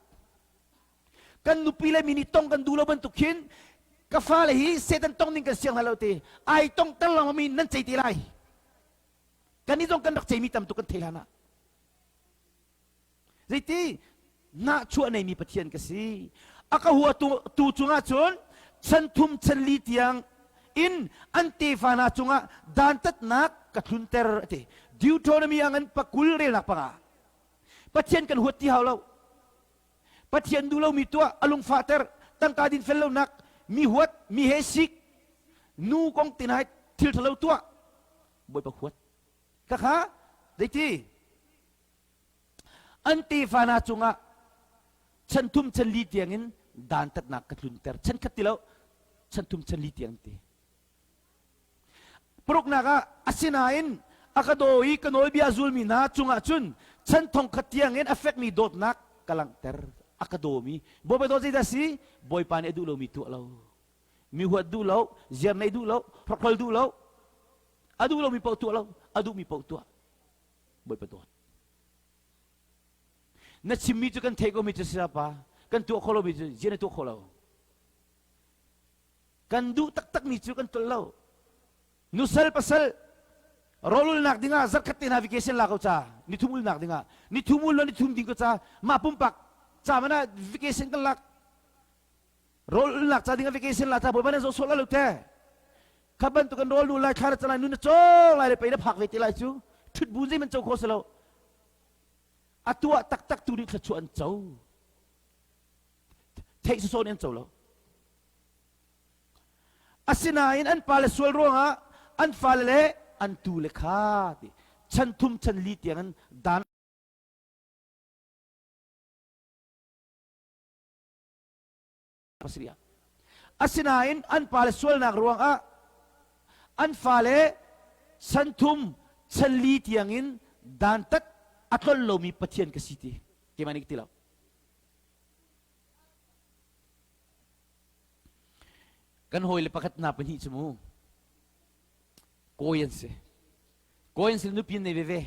Kan nupi le mi nih tong kan duh lo bantuk khin ka fale hi Satan tong ding kan siang hna lo ti ai tong ter lengmang mi nan cei te lai. Kannih zong kan rak ceimi tam tuk kan thei hlan ah. Zeiti nahchuah neimi Pathian ka si. A ka hua tu, tu cungah cun chan thum chan li tiang in an tefa hna cungah dantatnak ka thlunter a ti. Deuteronomy ah ngan pakul relnak panga. Pathian kan huat ti hau lo. Pathian duh lomi tuah a lungfahter tangka din fel lonak mi huat mi he sik nu kong tin hai thil ṭhalo tuah Bawipa huat ka kha zeiti an tefa hna cungah chan thum chan li tiangin dantatnak ka tlunter chan khat ti lo chan thum chan li tiang ti Paruknak ah asinain a ka daw i ka nawlbia a zulmi hna cungah cun chan thongkhat tiangin a fekmi dawtnak ka langhter. A ka dawmi Bawipa dawt zeidah si? Bawipa nih a duh lomi tuah lo. Mi huat duh lo, ziar neih duh lo, hrokhol duh lo, a duh lomi paoh tuah lo, a duhmi paoh tuah. Bawipa dawt. Na chimmi cu kan theih komi cu si pa, kan tuah kho lomi cu ziah na tuah kho lo. Kan duh taktakmi cu kan tlolh lo. Nusal pasal rawlulnak dingah zarkhat te hna vacation la ko ca nithum ulnak dingah nithum ul lo nithum ding ko ca mah pumpak ca mana vacation kan lak rawlulnak ca dingah vacation la ca bawipa nan zoh sawh la lo te kha bantuk kan rawl nu lai thla na calai nu na cawng lai le pei na phak ve te lai cu thut bu zei man co kho si lo. A tuah taktak tu nih thluachuah an co. Theih sawsawh nih an co lo. Asinain an pale sual ruangah an fale le an tule kha ti chan thum chan li tiangin dan pasarih ah. Asinain an pale sualnak ruangah an fale chan thum chan li tiangin dantat a tlol lomi Pathian ka si ti keimah nih ka ti lo. Kan hawile pakhat hna pahnih cu mu kawi an si. Kawi an si nupi an nei veve.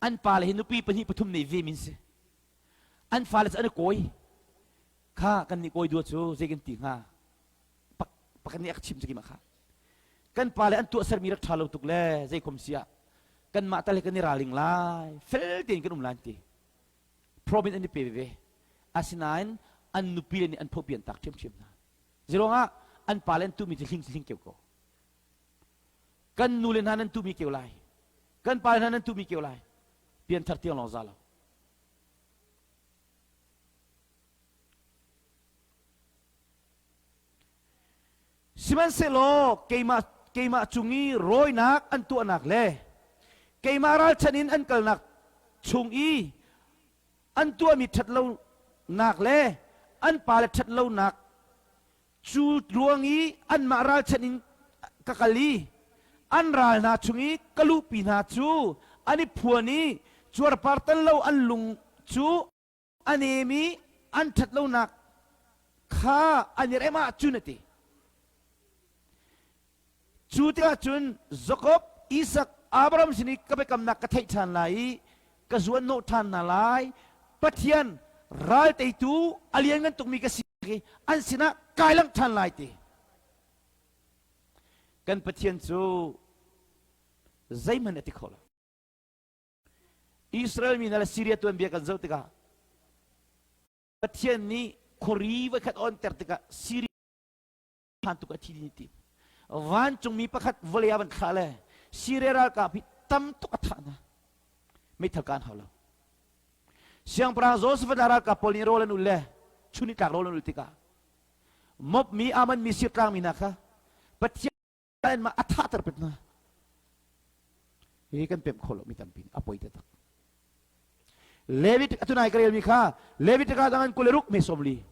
An pale hi nupi pahnih pathum nei ve min si. An fale cu an i kawi. Kha kan nih kawi dua cu zei kan ti hnga? Pakhat nih a ka chim cu kima kha. Kan pale an tuahsermi rak ṭha lo tuk le zei khom si ah kanmah tal hi kan i raling lai fel tein kan um lai an ti. Province an i pe veve. Asinain an nupi le nih an phopi an tak ṭhiamṭhiam hna. Ziruangah an pale an tuhmi cu hling cu hling keu ko. Kan nu le hna nan tuhmi keu lai. Kan pale hna nan tuhmi keu lai. Pianthar tiang lawng za lo. Sihmanhsehlaw keimah keimah cung i rawinak an tuahnak le keimah ralchan in an kalnak chung i an tuahmi ṭhatlonak le an pale ṭhatlonak cu ruang i anmah ralchanh in ka kal i an ral hna chung i ka luhpi hna cu an i phuan i cuarpar tan lo an lung cu a nem i an ṭhatlonak kha an i rem ahcun a ti. Cu tikah cun Jakob, Isak, Abraham sin i ka biakamnak ka theih ṭhan lai i ka zuanhnawh ṭhan hna lai. Pathian ral teitu a lianngan tukmi ka si i an sinah kai langh ṭhan lai ti. Kan Pathian cu zeihmanh a ti kho lo. Israel mi hna le Syria tuanbia kan zoh tikah Pathian nih khuari voikhat onter tikah Syria phan tuk a thi ding ti. Vancungmi pakhat vawlei ah van thlah le Syria ralkap hi tam tuk a thah hna. Meithal kaan hau lo. Siangpahrang Joseph ralkap pawl nih rawl an ul le chun i tlak rawl an ul tikah mop mi aman mi sirtlang mi hna kha Pathian mah a thahter pet hna. Hi kan pemh kho lo mi tampi a poi taktak. Levit atunai ka relmi kha Leviticus angan 26 me 40.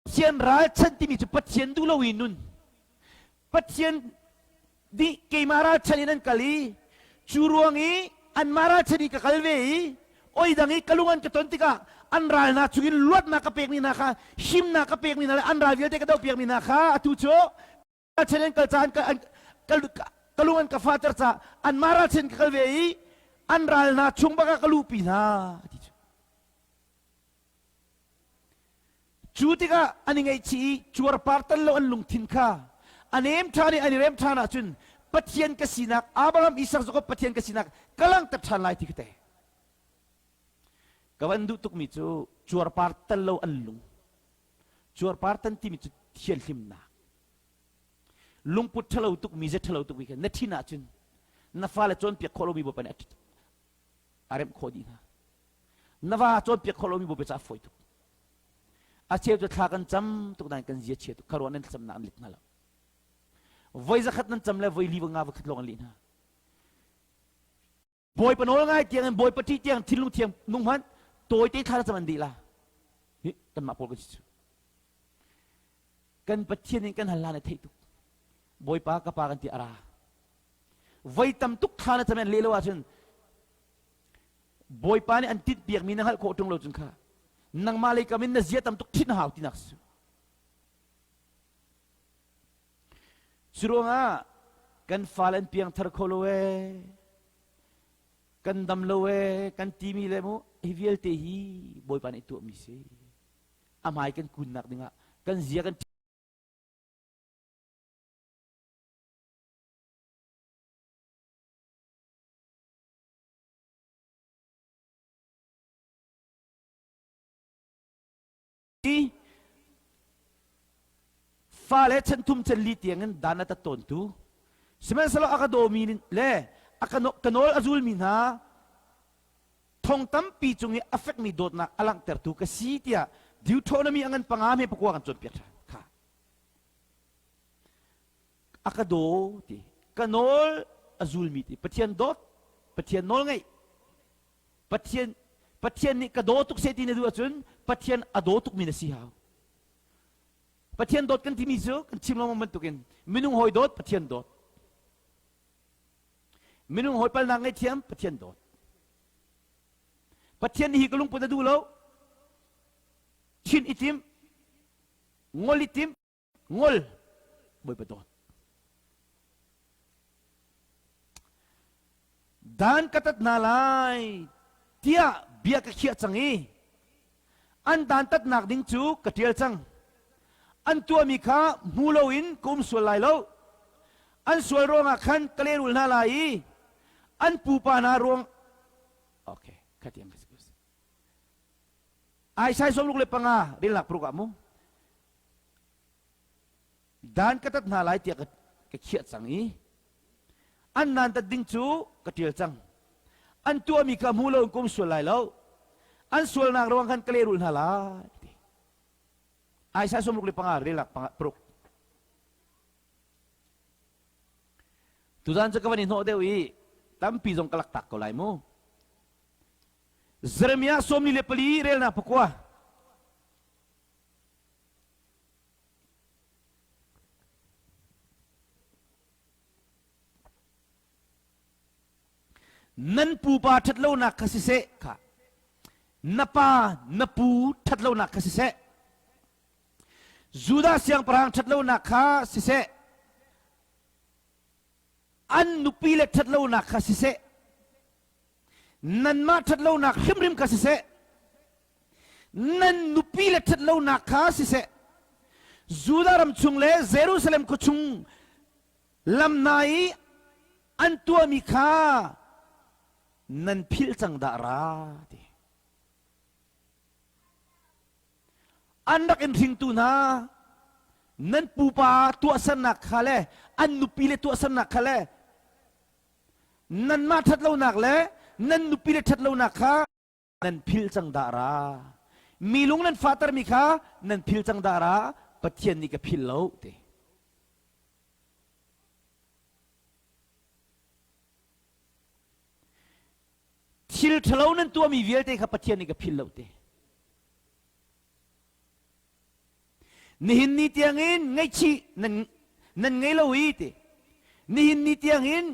Pathian ralchan timi cu Pathian duh lo i nun. Pathian nih keimah ralchan in an kal i cu ruang i anmah ralchan i ka kal ve i oi dang i ka lung an ka ton tikah an ral hna chungin luatnak ka pekmi hna kha himnak ka pekmi hna le an ral vialte ka dohpiakmi hna kha atu cu ralchan an kal ca ka lung an ka fater ca anmah ralchan ka kal ve i an ral hna chung bak ah ka luhpi hna ti cu Cu tikah an i ngaihchih i cuarpar tan lo an lungthin kha a nem ṭhan i an i rem ṭhan ahcun Pathian ka sinak Abraham, Isak, Jakob Pathian ka sinak ka langhter ṭhan lai ti ka te. Ka van duh tukmi cu cuarpar tan lo an lung. Cuarpar tan timi cu thianhlimnak. Lungput ṭhalo tukmi, ze ṭhalo tukmi kha na ṭhin ahcun na fale cawnpiak khawh lomi Bawipa nih a remh khawh dih hna. Na va cawnpiak khawh lomi Bawipa caah fawi tuk. A cheu cu thla kan cam tuk nain kan zia chia tuk. Kha ruah nan thlacamnak an let hna lo. Voi zakhat nan cam le voi li nga voi khat lawng an leh hna. Bawipa nawl ngai tiang in Bawipa ṭih tiang thinlung thiang nung hmanh tawite thla na cam an dih la. Hi kanmah pawl kan si cu. Kan Pathian in kan hal hlan a theih tuk. Bawipa ka pa kan ti a ra. Voi tam tuk thla na cam an leh lo ahcun Bawipa nih an tinhpiakmi na hngalh khawh ṭung lo cun kha nangmah lei kam in na zia tam tuk ṭhit na hau tinak si. Cu ruangah kan fale an piangthar kho lo ee, kan dam lo ee, kan timi le mu hi vialte hi Bawipa nih tuahmi si. A hmai kan kunnak dingah kan zia kan Fale chan thum chan li tiangin dan a tat tawntu sihmanhsehlaw a ka dawmi le a ka nawl a zulmi hna. Thong tampi cung i a fekmi dawtnak a langhtertu ka si tiah Deuteronomy a ngan panga me pakua kan cawnpiak ṭhan. Kha. A ka daw ti. Ka nawl a zulmi ti. Pathian dawt, Pathian nawl ngaih. Pathian Pathian nih ka daw tuk seh ti na duh ahcun Pathian a daw tukmi na si hau. Pathian dawt kan timi cu kan chim lengmang bantukin minung hawi dawt Pathian dawt. Minung hawi palnak ngaihthiam Pathian dawt. Pathian nih hi ka lungput a duh lo. Thin i tim, ngol i tim, ngol Bawipa dawt. Dan ka tat hna lai tiah bia ka khiah cang i an dantatnak ding cu ka ṭial cang. An tuahmi kha hmu loin ka um sual lai lo. An sual ruangah khan ka lehrul hna lai i an pupa hna ruang Okay, khatiang ka si. Isaiah 65 relnak paruk ah mu. Dan ka tat hna lai tiah ka khiah cang i an nan tat ding cu ka ṭial cang. An tuahmi kha hmu lo in ka um sual lai lo. An sualnak ruang khan ka lehrulh hna lai. Ti. Isaiah 65 relak paruk. Tuzan cu ka van i hnawh deuh i tampi zong ka laktak ko lai mu. Jeremiah 44 relnak pakua. Nan pupa ṭhatlonak kha siseh kha na pa na pu ṭhatlonak kha siseh Judah siangpahrang ṭhatlonak kha siseh an nupi le ṭhatlonak kha siseh nanmah ṭhatlonak hrimhrim kha siseh nan nupi le ṭhatlonak kha siseh Judah ram chung le Jerusalem khua chung lam hna i an tuahmi kha nan philh cang dah ra ti an rak in hringtu hna nan pupa tuahsernak kha le an nupi le tuahsernak kha le nanmah ṭhatlonak le nan nupi le ṭhatlonak kha nan philh cang dah ra mi lung nan fahtermi kha nan philh cang dah ra Pathian nih ka philh lo ti thil ṭhalo nan tuahmi vialte kha Pathian nih ka philh lo ti Nihin ni tiangin ngaihchih nan, nan ngei lo i ti. Nihin ni tiangin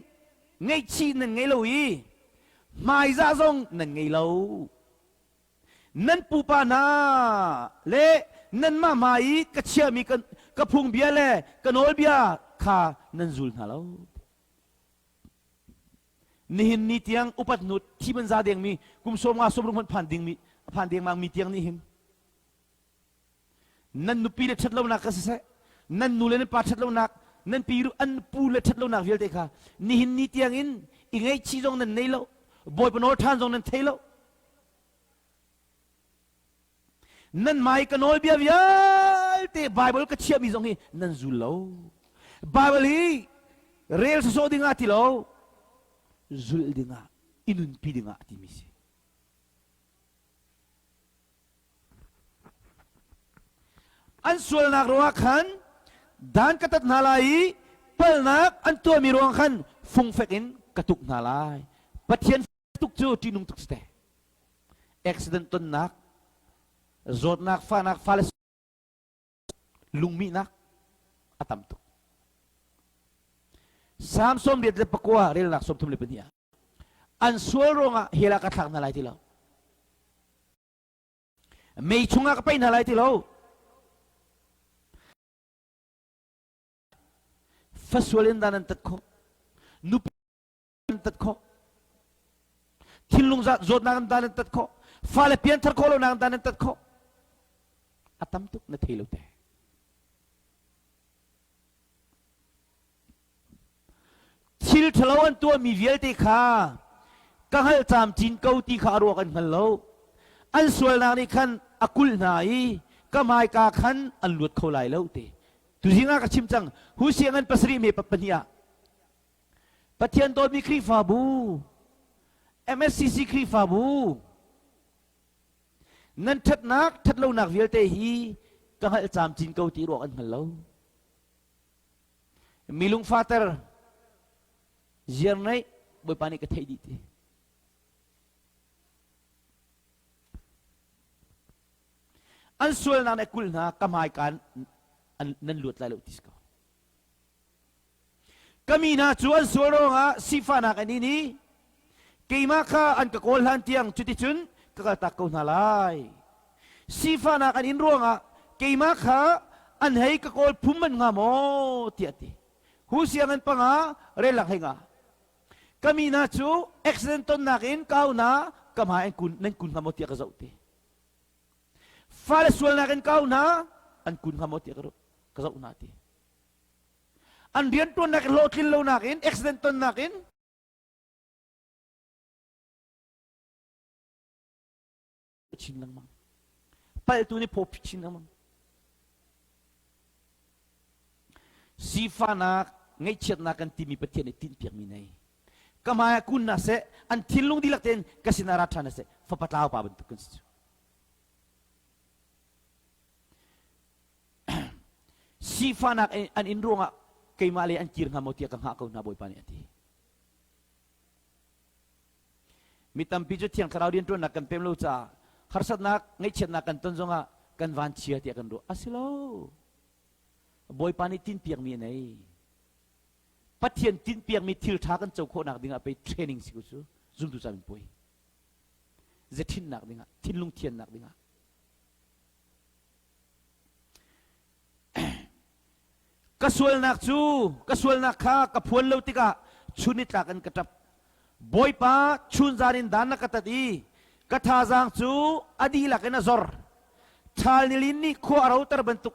ngaihchih nan ngei lo i hmaizah zong nan ngei lo. Nan pupa hna le nanmah hmai i ka chiahmi ka, ka phungbia le ka nawlbia kha nan zul hna lo. Nihin ni tiang upat hnu thi man za dengmi kum sawm nga sawm ruk hmanh phan dingmi phan dengmang mi tiang nih hin nan nupi le ṭhatlonak kha siseh nan nu le nan pa ṭhatlonak nan pi an pu le ṭhatlonak vialte kha nihin ni tiangin i ngaihchih zong nan nei lo bawipa nawl ṭhan zong nan thei lo nan mai ka nawlbia vialte Bible ka chiahmi zong hi nan zul lo Bible hi rel sawsawh dingah ti lo zulh dingah i nunpi dingah timi si An sualnak ruangah khan dan ka tat hna lai i palhnak an tuahmi ruang khan fungfek in ka tuk hna lai. Pathian tuk cu ṭihnung tuk si te. Accident tonnak, zawtnak, fahnak, fale lungmihnak a tam tuk. Salm 89 relnak 32 ah an sual ruangah hell ah ka thlak hna lai ti lo. Mei chungah ka paih hna lai ti lo. Fasual in dan an tat khawh. Nupi an tat khawh. Thinlung zawtnak in dan an tat khawh. Fale pianthar khawh lonak in dan an tat khawh. A tam tuk na thei lo te. Thil ṭhalo an tuahmi vialte kha ka hngalh camcin ko ti kha a ruak an hngal lo. An sualnak nih khan a kulh hna i ka hmaika khan an luat kho lai lo ti. Tuzing ah ka chim cang, Husiang an pasarih me pahnih ah Pathian dawtmi Khrihfabu. MSCC Khrihfabu nan ṭhatnak ṭhatlonak vialte hi ka hngalh camcin ko ti ruak an hngal lo. Mi lungfater ziar neih Bawipa nih ka theih dih ti. An sualnak nih a kulh hna ka hmaikaan nan luat lai lo ti si ko. Ka mi hna cu an sual ruangah sifahnak an in i keimah kha an ka kawl hlan tiang cuticun ka kaltak ko hna lai. Sifahnak an in ruangah keimah kha an hei ka kawl phum manh hnga maw tiah a ti. Hu sianginn panga relak hlei nga. Ka mi hna cu accident tonnak in kau hna ka hmai an kun nan kun hnga maw tiah ka zoh ti. Fale sualnak in kau hna an kun hnga maw tiah ka zoh hna ti. An rianṭuannak hlawhtlin lonak in accident tonnak in chin lengmang. Paltu nih phaw chin lengmang. Sifahnak, ngaihchiatnak kan timi Pathian nih tinhpiakmi nei. Ka hmai ah kun na seh, an thinlung dihlak tein ka sinah ra ṭhan na seh, fapa tlau pa bantuk kan si cu. Sifahnak an in ruangah keimah le an kir hnga maw tiah ka hngah ko hna Bawipa nih a ti. Mi tampi cu Thiang Thlarau rianṭuannak kan pem lo caah harsatnak, ngaihchiatnak kan ton zongah kan vanchia tiah kan ruah. A si lo. Bawipa nih tinpiakmi a nei. Pathian tinpiakmi thil ṭha kan co khawhnak dingah pei training si ku cu zumtu ca min puai. Zethinnak dingah, thinlung thiannak dingah. Ka sualnak cu ka sualnak kha ka phuan lo tikah chun nitlak in ka ṭap. Bawipa chunzan in dan na ka tat i ka thazaang cu a dihlak in a zor. Ṭhal nilin nih khua a roter bantuk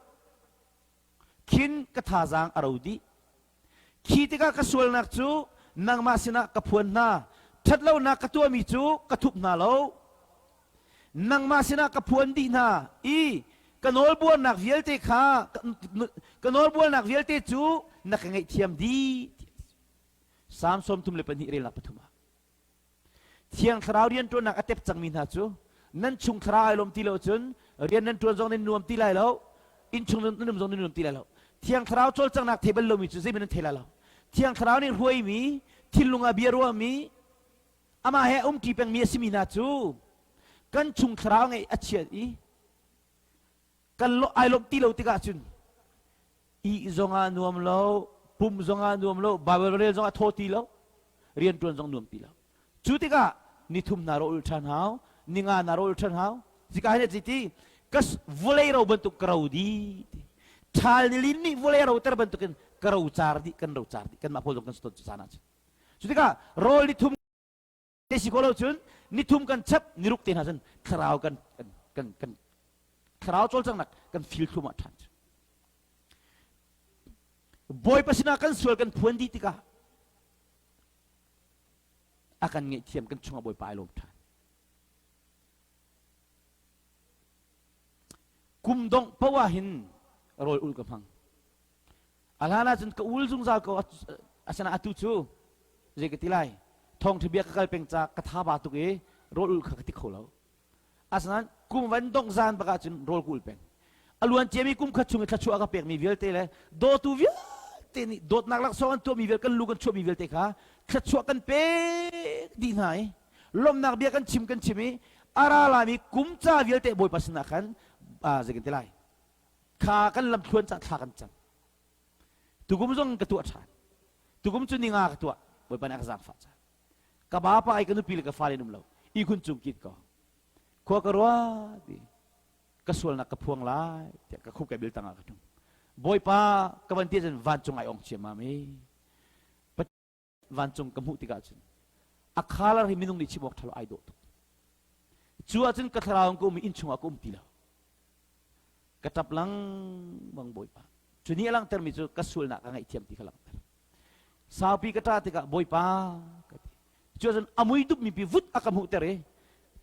khin ka thazaang a ro dih. Khi tikah ka sualnak cu nangmah sinah ka phuan hna, ṭhatlonak ka tuahmi cu ka thup hna lo. Nangmah sinah ka phuan dih hna i ka nawlbuarnak vialte kha ka nawlbuarnak vialte cu na ka ngaihthiam dih. Salm 32 relnak pathum ah. Thiang Thlarau rianṭuannak a tep cangmi hna cu nan chung thlarau ai lawm ti lo cun rian nan ṭuan zong nan nuam ti lai lo, innchung nan um zong nan nuam ti lai lo. Thiang Thlarau cawlcanghnak thei bal lomi cu zeihmanh nan thei lai lo. Thiang Thlarau nih hruaimi, thinlung ah bia ruahmi, amah he umṭi pengmi a simi hna cu kan chung thlarau ngeih a chiat i kan ai lawmh ti lo tikah cun ih zongah nuam lo, pum zongah nuam lo, Bible rel zongah thaw ti lo, rianṭuan zong nuam ti lo. Cu tikah nithum na ro ul ṭhan hau, ninga na ro ul ṭhan hau. Zika hin a ti, ka vawlei ro bantuk ka ro di ti. Ṭhal nilin nih vawlei ro ter bantukin ka ro car dih, kan ro car dih, kanmah pawl zong kan si ton cu caan ahcun. Cu tikah rawl nithum te si ko lo cun nithum kan chap niruk te hna cun thlarau kan kan kan kan thlarau cawlcanghnak kan fil thlum ah ṭhan cu. Bawipa sinah kan sual kan phuan dih tikah a kan ngaihthiam kan chungah Bawipa ai lawm ṭhan. Kum dongh poah ah hin rawl ul ka hmang. A hlan ahcun ka ul zungzal ko asinain atu cu zei ka ti lai thawngṭha bia ka kal peng ca ka tha ba tuk i rawl ul kha ka ti kho lo. Asinain kum van dongh zan bak ahcun rawl ka ul peng. A luan ciami kum khat chung i thluachuah a ka pekmi vialte le dawtu vialte nih dawtnak laksawng an tuahmi vialte kan lu kan chuahmi vialte kha thluachuah kan pek dih hna i lawmhnak bia kan chim kan chim i a ra laimi kum ca vialte Bawipa sinah khan zei kan ti lai kha kan lamthluan ca thla kan cam. Tukum zong ka tuah ṭhan. Tukum cu ninga ka tuah. Bawipa nih a ka zaangfah caan. Ka bapa ai ka nupi le ka fale um lo. Ihkhun cung kit ko. Khua ka ruat i ka sualnak ka phuang lai tiah ka khup ka bil tangah ka ṭung. Bawipa ka van ti cun vancung ai ong ciammam i vancung ka hmuh tikah cun a khalar hi minung nih chim awk ṭhalo ai dawh tuk. Cu ahcun ka thlarau in ka um i innchung ah ka um ti lo. Ka ṭap lengmang Bawipa. Cu nih a langhtermi cu ka sualnak ka ngaihthiam ti kha langhter. Saupi ka ṭah tikah Bawipa ka ti. Cu ahcun a mui dupmi pi vut a ka hmuhter i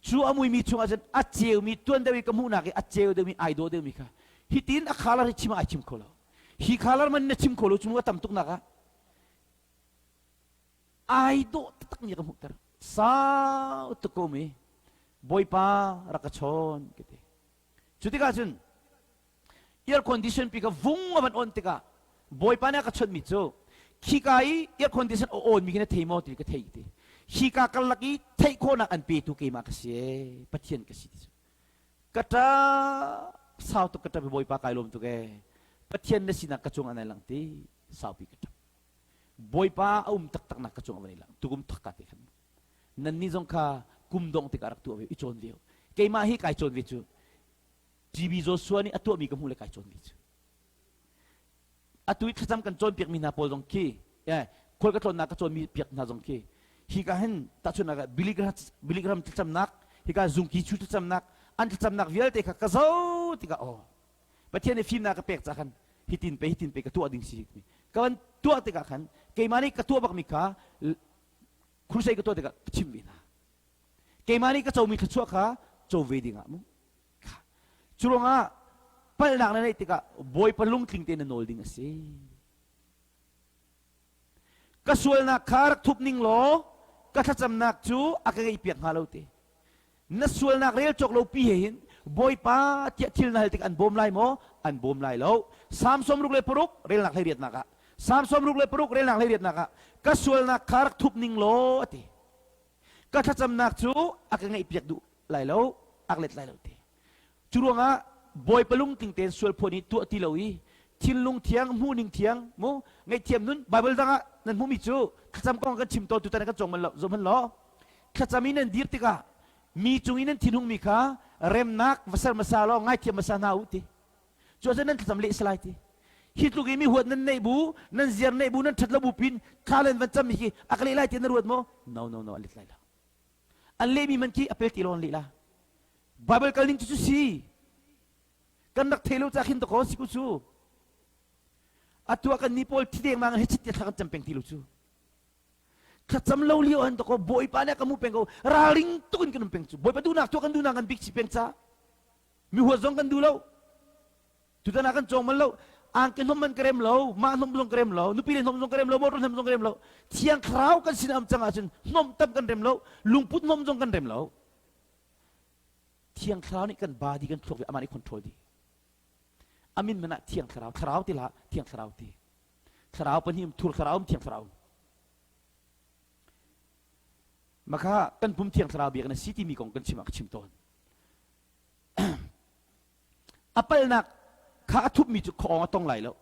cu a muimi chungah cun a ceumi tuan deuh i ka hmuhnak i a ceu deuhmi ai dawh deuhmi kha hitin a khalar hi chim ah ai chim kho lo. Hi khalar man na chim kho lo cu mu a tam tuk nak ah ai dawh taktakmi a ka hmuhter. Sau tuk ko mi Bawipa rak ka chawn ka ti. Cu tikah cun air condition pi ka vung a van on tikah Bawipa nih a ka chawnhmi cu khika i air condition a on mi khi na thei maw ti ka thei ti. Hika karlak i theih khawhnak an petu keimah ka si ee Pathian ka si ti cu. Ka ṭap sau tuk ka ṭap i Bawipa kai lawm tuk ee. Pathian na sinak ka cung an ai lang ti saupi ka ṭap. Bawipa a um taktak nak ka cung a van i lang tukum thak ka te khan nan nih zong kha kum dong tikah rak tuah ve i cawn ve keimah hi kai cawn ve cu GB Joshua nih a tuahmi ka hmuh le kai cawn ve cu atu i thlacam kan cawnpiak mi hna pawl zong khi eh khual ka tlawnnak ka cawnmi piak hna zong khi hika hin tahchunhnak ah Billy Graham Billy Graham thlacamnak hika zungki chu thlacamnak an thlacamnak vialte kha ka zoh tikah oh Pathian nih fimnak ka pek ca khan hitin pe hitin pe ka tuah ding si ka van tuah tikah khan keimah nih ka tuah bakmi kha crusade ka tuah tikah ka chim ve hna keimah nih ka comi thluachuah kha co ve dingah mu cu ruangah palhnak na neih tikah Bawipa lungtling tein na nawl ding a si ka sualnak kha rak thup ning law ka thlacamnak cu a ka ngeihpiak hnga lo te Na sualnak rel cawk lo pi he hin Bawipa tiah thil na hal tik an bawm lai maw? An bawm lai lo. Salm 66 relnak 18 ah Salm 66 relnak 18 ah ka sualnak kha rak thup ning law a ti. Ka thlacamnak cu a ka ngaihpiak duh lai lo, a ka let lai lo ti. Cu ruangah Bawipa lungtling tein sual phuan hi tuah ti lo i thinlung thiang, hmuhning thiang, mu ngaihthiam nun Bible dang ah nan hmuhmi cu thlacam kong kan chim tawn tutan kan cawng man lo, zoh hmanh law. Thlacam i nan dir tikah mi cung i nan thinhungmi kha remnak va ser hmasa law ngaithiam hmasa hna u ti. Cu ahcun nan thlacam leh salai ti. Hi tluk i mi huat nan neih bu, nan ziar neih bu, nan ṭhat lo bu pin thla len van cam mi khi a ka leh lai ti na ruat maw? No, no, no, a let lai lo. An lehmi man khi a pel ti lo an leh la. Bible kal ning cu cu si. Kan rak thei lo ca khin to si ku cu. Atu ah kan ni pawl thi deng mang he chit te thla kan cam peng ti lo cu. Thlacam lo lio an to ko Bawipa nih a ka mu peng ko ralring tuk in kan um peng cu Bawipa duhnak tuah kan duhnak kan bik chi peng ca mi huat zong kan duh lo tutan ah kan cawng man lo angke hnom man ka rem lo mah hnom zong ka rem lo nupi le hnom zong ka rem lo motor hnom zong ka rem lo thiang thlarau kan sin am cang ahcun hnom tam kan rem lo lungput hnom zong kan rem lo thiang thlarau nih kan body kan thluak amah nih control dih amin man ah thiang thlarau thlarau ti hlah thiang thlarau ti thlarau pahnih thur thlarau um thiang thlarau makha kan pum thiang thlarau biak na si timi kong kan chim ah ka chim tawn a palnak kha a thupmi cu khuaawng a tong lai lo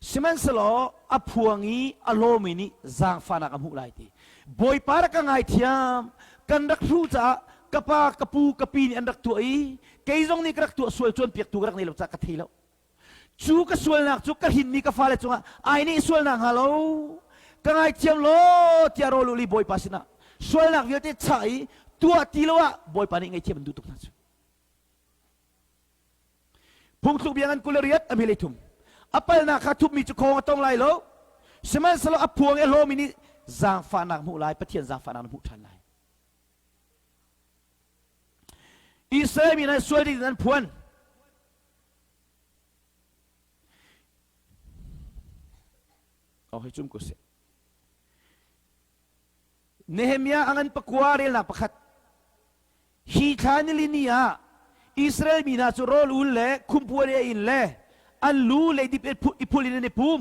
sihmanhsehlaw a phuang i a lawmi nih zaangfahnak a hmuh lai ti bawipa rak ka ngaithiam kan rak hruh caah ka pa ka pu ka pi nih an rak tuah i kei zong nih ka rak tuah sual cawnpiaktu ka rak nei lo caah ka thei lo Cu ka sualnak cu ka hrinmi ka fale cungah ai nih sualnak hnga lo. Ka ngaithiam law tiah rawl uli Bawipa sinah sualnak vialte chah i tuah ti lo ah Bawipa nih ngaihthiam an duh tuk hna cu. Phungthluk bia ngan 28 a hmilei thum. A palnak kha thupmi cu khawng a tong lai lo. Sihmanhsehlaw a phuang i a hlawmi nih zaangfahnak hmuh lai, Pathian zaangfahnak na hmuh ṭhan lai. Israel mi hna sual ding an phuan. Oh, hei cum ko seh. Nehemiah a ngan pakua relnak pakhat. Hi thla nilini ah Israel mi hna cu rawl ul le khumpuan e in le an lu leidip i phul in an i pum.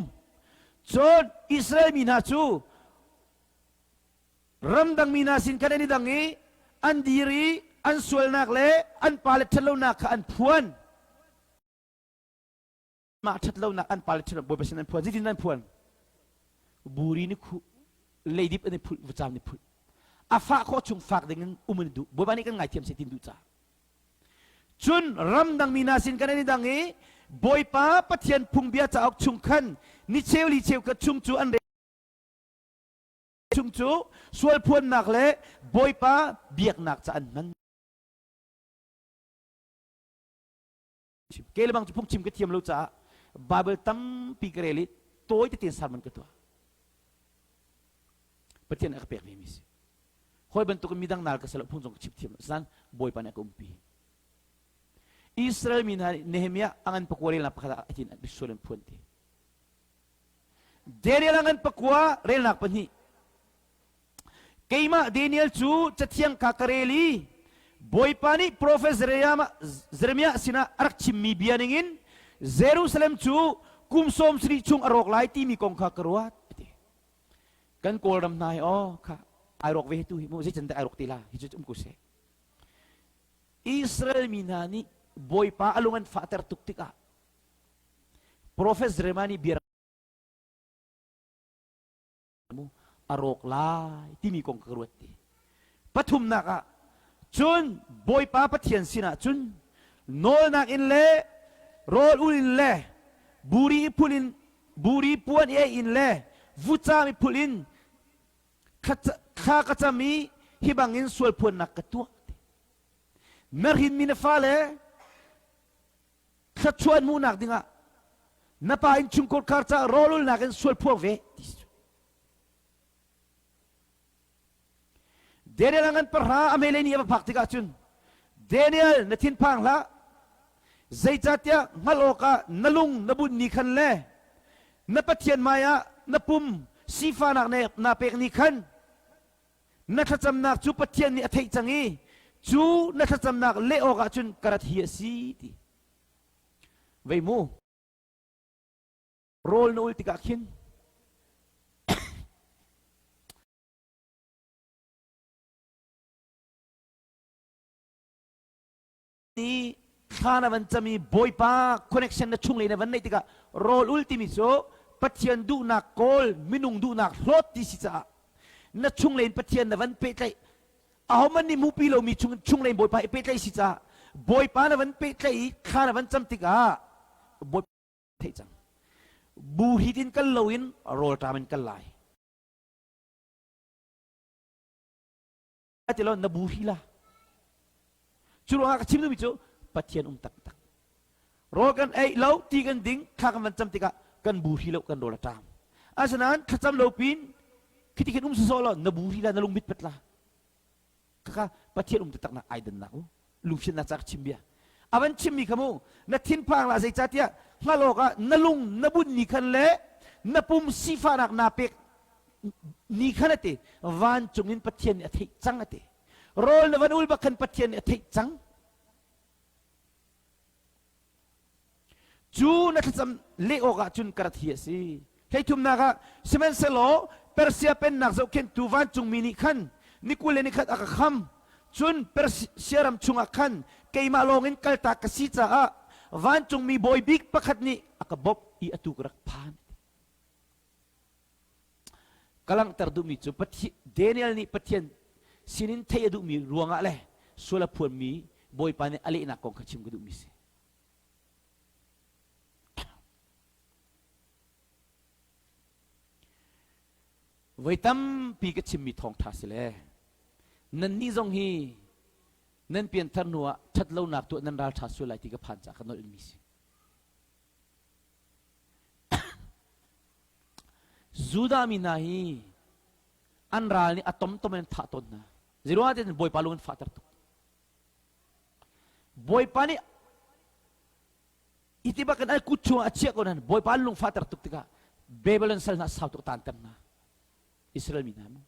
Cun Israel mi hna cu ramdang mi hna sin khan an i dang i an dir i an sualnak le an pale ṭhatlonak kha an phuan. Mah ṭhatlonak an pale ṭhatlonak Bawipa sin an phuan. Zeitin an phuan? Buri ni khu leidip an i phulh, vacam ni phulh. A fah khawh chung fak ding in um an duh. Bawipa nih kan ngaithiam seh tin duh ca. Cun ramdang mi hna sin kan an i dang i Bawipa Pathian phungbia cauk chung khan ni cheu li cheu khat chung cu an chung cu sual phuannak le Bawipa biaknak ca an hman. Kei le bang cu phungchim ka thiam lo caah Bible tampi ka rel i tawi tete sermon ka tuah. Pathian a ka pek mi si. Hawi bantuk in midang nal ka selo phung zong ka chim thiam lo. San Bawipa nih a ka umpi. Israel mi hna nih Nehemiah a ngan pakua relnak pakhat ah atin sual an phuan ti. Daniel a ngan pakua relnak pahnih. Keimah Daniel cu cathiang kha ka rel i Bawipa nih profet Jeremiah sinah a rak chimmi bia ningin Jerusalem cu kum sawm sarih chung a rawk lai timi kong kha ka ruat. Kan Kawlram hna hi aw kha ai rawk ve tu hi mu zeican dah ai rawk ti la hi cu um ko seh. Israel mi hna nih Bawipa a lung an fahter tuk tikah Profet Jeremiah nih bia mu a rawk lai timi kong ka ruat ti. Pathumnak ah cun Bawipa Pathian sinah cun nawlnak in le rawl ul in le buri i phul in buri puan i ei in le vucam i phul in thla ka cam i hi bangin sual phuannak ka tuah. Na hrinmi na fale thluachuah hmuhnak dingah na pa innchungkhar khar caah rawlulnak in sual phuang ve ti si. Daniel a ngan pahra a hmeilei ni a va phak tikah cun Daniel na thinphang hlah zeicahtiah hngalh awkah na lung na bunh ni khan le na Pathian hmaiah na pum sifahnak na pek ni khan na thlacamnak cu Pathian nih a theih cang i cu na thlacamnak leh awkah cun ka rat hi a si ti vei mu rawl na ul tikah khin Ni thla na van cam i Bawipa connection na chung lei na van neih tikah rawl ul timi cu Pathian duhnak kawl minung duhnak hlawt ti si caah na chung lei in Pathian na van pehtlaih ahohmanh nih hmuhpi lomi chung chung lei in Bawipa i pehtlaih si caah Bawipa na van pehtlaih i thla na van cam tikah Bawipa theih cang bu hit in kal loin rawlṭam in kal lai ti lo na bu hi la cu ruangah ka chim duhmi cu Pathian um taktak rawl kan ei lo ti kan ding thla kan van cam tikah kan bu hi lo kan rawl a ṭam asinain thlacam lo pin khiti khin um sawsawh lo na bu hi la na lung mit pat la kaka Pathian um taktak nak ai dannak u lungfiannak ca ka chim bia a van chimmi kha mu na thinphang la zeicahtiah hngalh awkah na lung na bunh ni khan le na pum sifahnak naa pek ni khan a ti vancung in Pathian nih a theih cang a ti rawl na van ul bak khan Pathian nih a theih cang Cu na thlacam leh awkah cun ka rat hi a si. Hleithumnak ah, sihmanhsehlaw Persia pennak zohkhenhtu vancungmi nih khan ni 20 le ni khat a ka kham. Cun Persia ram chungah khan keimah lawngin kaltak ka si caah vancungmi bawi bik pakhat nih a ka bawmh i atu ka rak phan. Ka langhter duhmi cu Daniel nih Pathian sinin theih a duhmi ruangah le sual a phuanmi Bawipa nih a lehnak kong kha chim ka duhmi si. Voi tampi ka chimmi thawngṭha si le nannih zong hi nan pianthar hnu ah ṭhatlonak tuah nan ralṭha sual lai ti ka phan caah ka nolhmi si. Judah mi hna hi an ral nih a tomtom in an thah tawn hna. Zeiruangah tiah Bawipa lung an fahter tuk. Bawipa nih iti bak in an kut chungah a chiah ko nain Bawipa an lung fahter tuk tikah Babylon sal hna sau tuk taanter hna. Israel mi hna mu.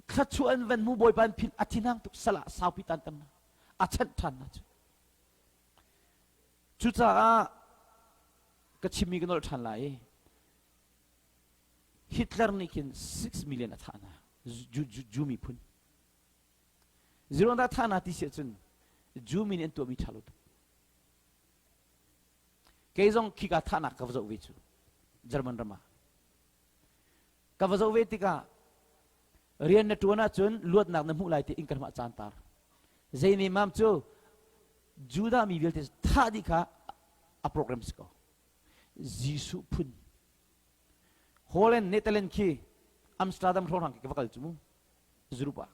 Thluachuah an van mu Bawipa an phin a thinhang tuk sal ah saupi taanter hna. A chanh ṭhan hna cu. Cucaah ka chimmi ka nolh ṭhan lai i Hitler nih khin 6 million a thah hna Jew miphun. Zeruang dah thah hna ti si ahcun Jew mi nih an tuahmi ṭha lo tuk. Kei zong khika thahnak ka va zoh ve cu German ram ah. Ka va zoh ve tikah rian na ṭuan ahcun luatnak na hmuh lai ti inn kan hmah caan tar. Zei ne mam cu Judah mi vialte thah dih kha a program si ko. Jesuh phun. Holland, Netherlands khi Amsterdam hrawng ka va kal cu mu. Zurup ah.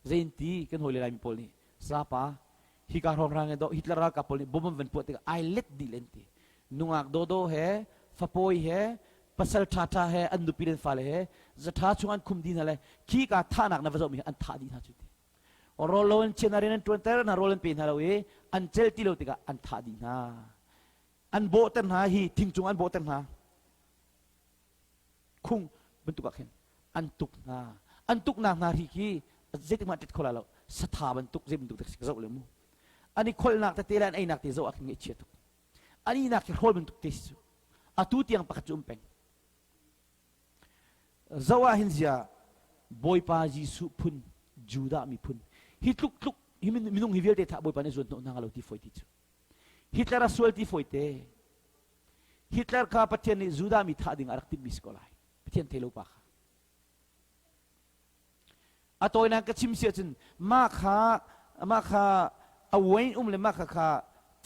Zein ti kan hawi le Laimi pawl nih sapa hika hrawng in do Hitler ralkap pawl nih bom an van puah tikah ai let dih len ti. Nungak dodo he fapawi he pasal ṭha ṭha he an nupi le an fale he zatha chung an khum dih hna le khi ka thahnak na va zohmi an thah dih hna cu ti. Rawl lo an chian rian an ṭuanter hna rawl an pe hna lo i an cel ti lo tikah an thah dih hna. An bawhter hna hi thingcung an bawhter hna. Khung bantuk ah khin an tuk hna. An tuknak hna hri khi zeitik hmanh ṭit kho lai lo. Satha bantuk zei bantuk dak zoh le mu. An i kholnak tete le an einak te zoh ah khin ngaihchia tuk. An ihnak khi hrawl bantuk te si cu. Atu tiang pakhat cu um peng. Zoh ah hin zia Bawipa Jesuh phun Judah miphun hi tluk tluk hi minung hi vialte thah Bawipa nih zuan hnawh hna lo ti fawi ti cu. Hitler a sual ti fawi te. Hitler kha Pathian nih Judah mi thah ding a rak timhmi si ko lai. Pathian thei lo pa kha. A tawinak ka chim si ahcun mah kha mah kha a wain um le mah kha kha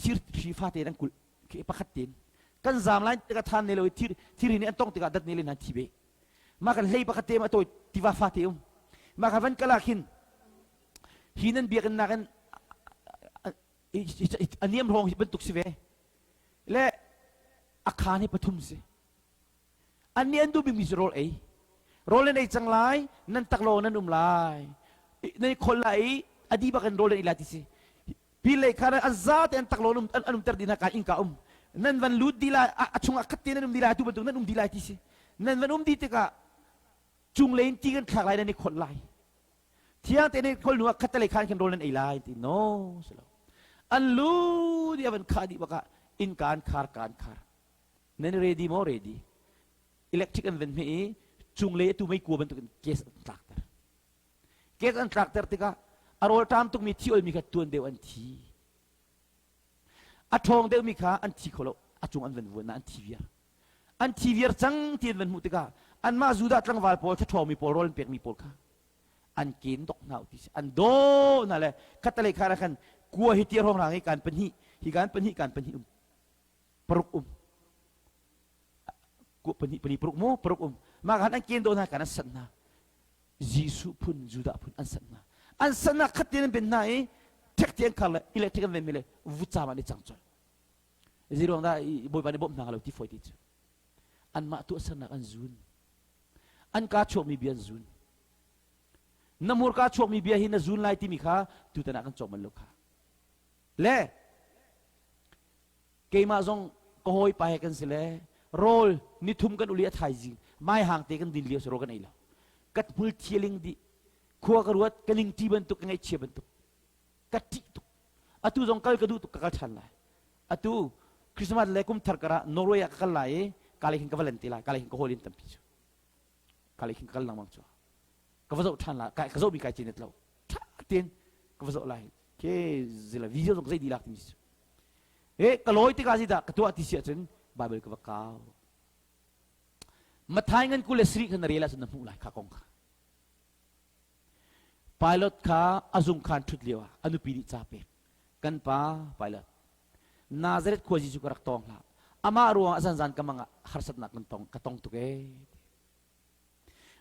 thir hri fate in an kulh khi pakhat tein kan zaam lai tikah than ne lo i thir thir hi nih an tong tikah dat ne le nan thi ve mah kan hlei pakhat te a tawi tiva fate um mah kha van kala khin hi nan biakinn nakin a niam hrawng hi bantuk si ve le a khaan hi pathum si Annih an duh bikmi cu rawl ei. Rawl nan ei cang lai, nan taklawng nan um lai. Nan i kholh lai i a dih bak in rawl nan ei lai ti si. Pi lei kha an za te an taklawng an an umter dih hna ka innka um. Nan van lut dih lai, a chungah khat te nan um dih lai, atu bantuk nan um dih lai ti si. Nan van um dih tikah cunglei in ti kan thlak lai nan i kholh lai. Thiang te nan kholh hnu ah khattelei khan khin rawl nan ei lai ti no si lo. An lu dih a van khah dih bakah innka an khar ka an khar. Nan ready maw ready? Electric an van hmeh i cunglei atu mei kua bantukin gas an tlakter. Gas an tlakter tikah a rawl ṭam tukmi thi olmi kha tuan deuh an thi. A ṭhawng deuhmi kha an thi kho lo. A cung an van vuan na an thi viar. An thi viar cang ti an van hmuh tikah anmah Judah tlangval pawl ṭhawngmi pawl rawl an pekmi pawl kha an ken dok hna ti an daw hna le khattelei khan khan kua hi tia hrawng rang i kan pahnih hi kan pahnih kan pahnih um paruk um pahnih pali paruk mu paruk um mah khan an ken do hna kan an sat hna Jesuh phun Judah phun an sat hna an sat hna khat tein an ben hna i ṭhek te an khar le electric an ven mi le vucam an i cang colh zei ruang dah Bawipa nih bawmh hna lo ti fawi ti cu anmah tuahsernak an zun an kaa chuakmi bia an zun na hmurka chuakmi bia hi na zun lai timi kha tutan ah kan cawk bal lo kha le Keimah zong ka hawipa he kan si le rawl nithum kan uli a thaizing mai hang te kan din lio si rawl kan ei lo. Ka hmul thialing dih. Khua ka ruat ka ning ṭi bantuk ka ngaihchia bantuk. Ka ṭih tuk. Atu zong kal ka duh tuk ka kal ṭhan lai. Atu Christmas le kum thar karah Norway ah ka kal lai i ka lei hin ka va len te lai. Ka lei hin ka hawl in tampi cu. Ka lei hin ka kal lengmang cu. Ka va zoh ṭhan lai. Ka zohmi kai cinet lo. Ṭha tein ka va zoh lai. Ke zila video zong zei dilak timi cu. E ka lawi tikah zeidah ka tuah ti si ahcun Bible ka va kau. Mathai ngan 23 kha na rel ahcun na hmuh lai kha kong kha. Pilot kha a zung khan ṭhut lio ah a nupi nih ca pek. Kan pa pilot Nazareth khua Jesuh ka rak tawng hlah. Amah ruangah zanzan ka mang ah harsatnak kan tong ka tong tuk ee.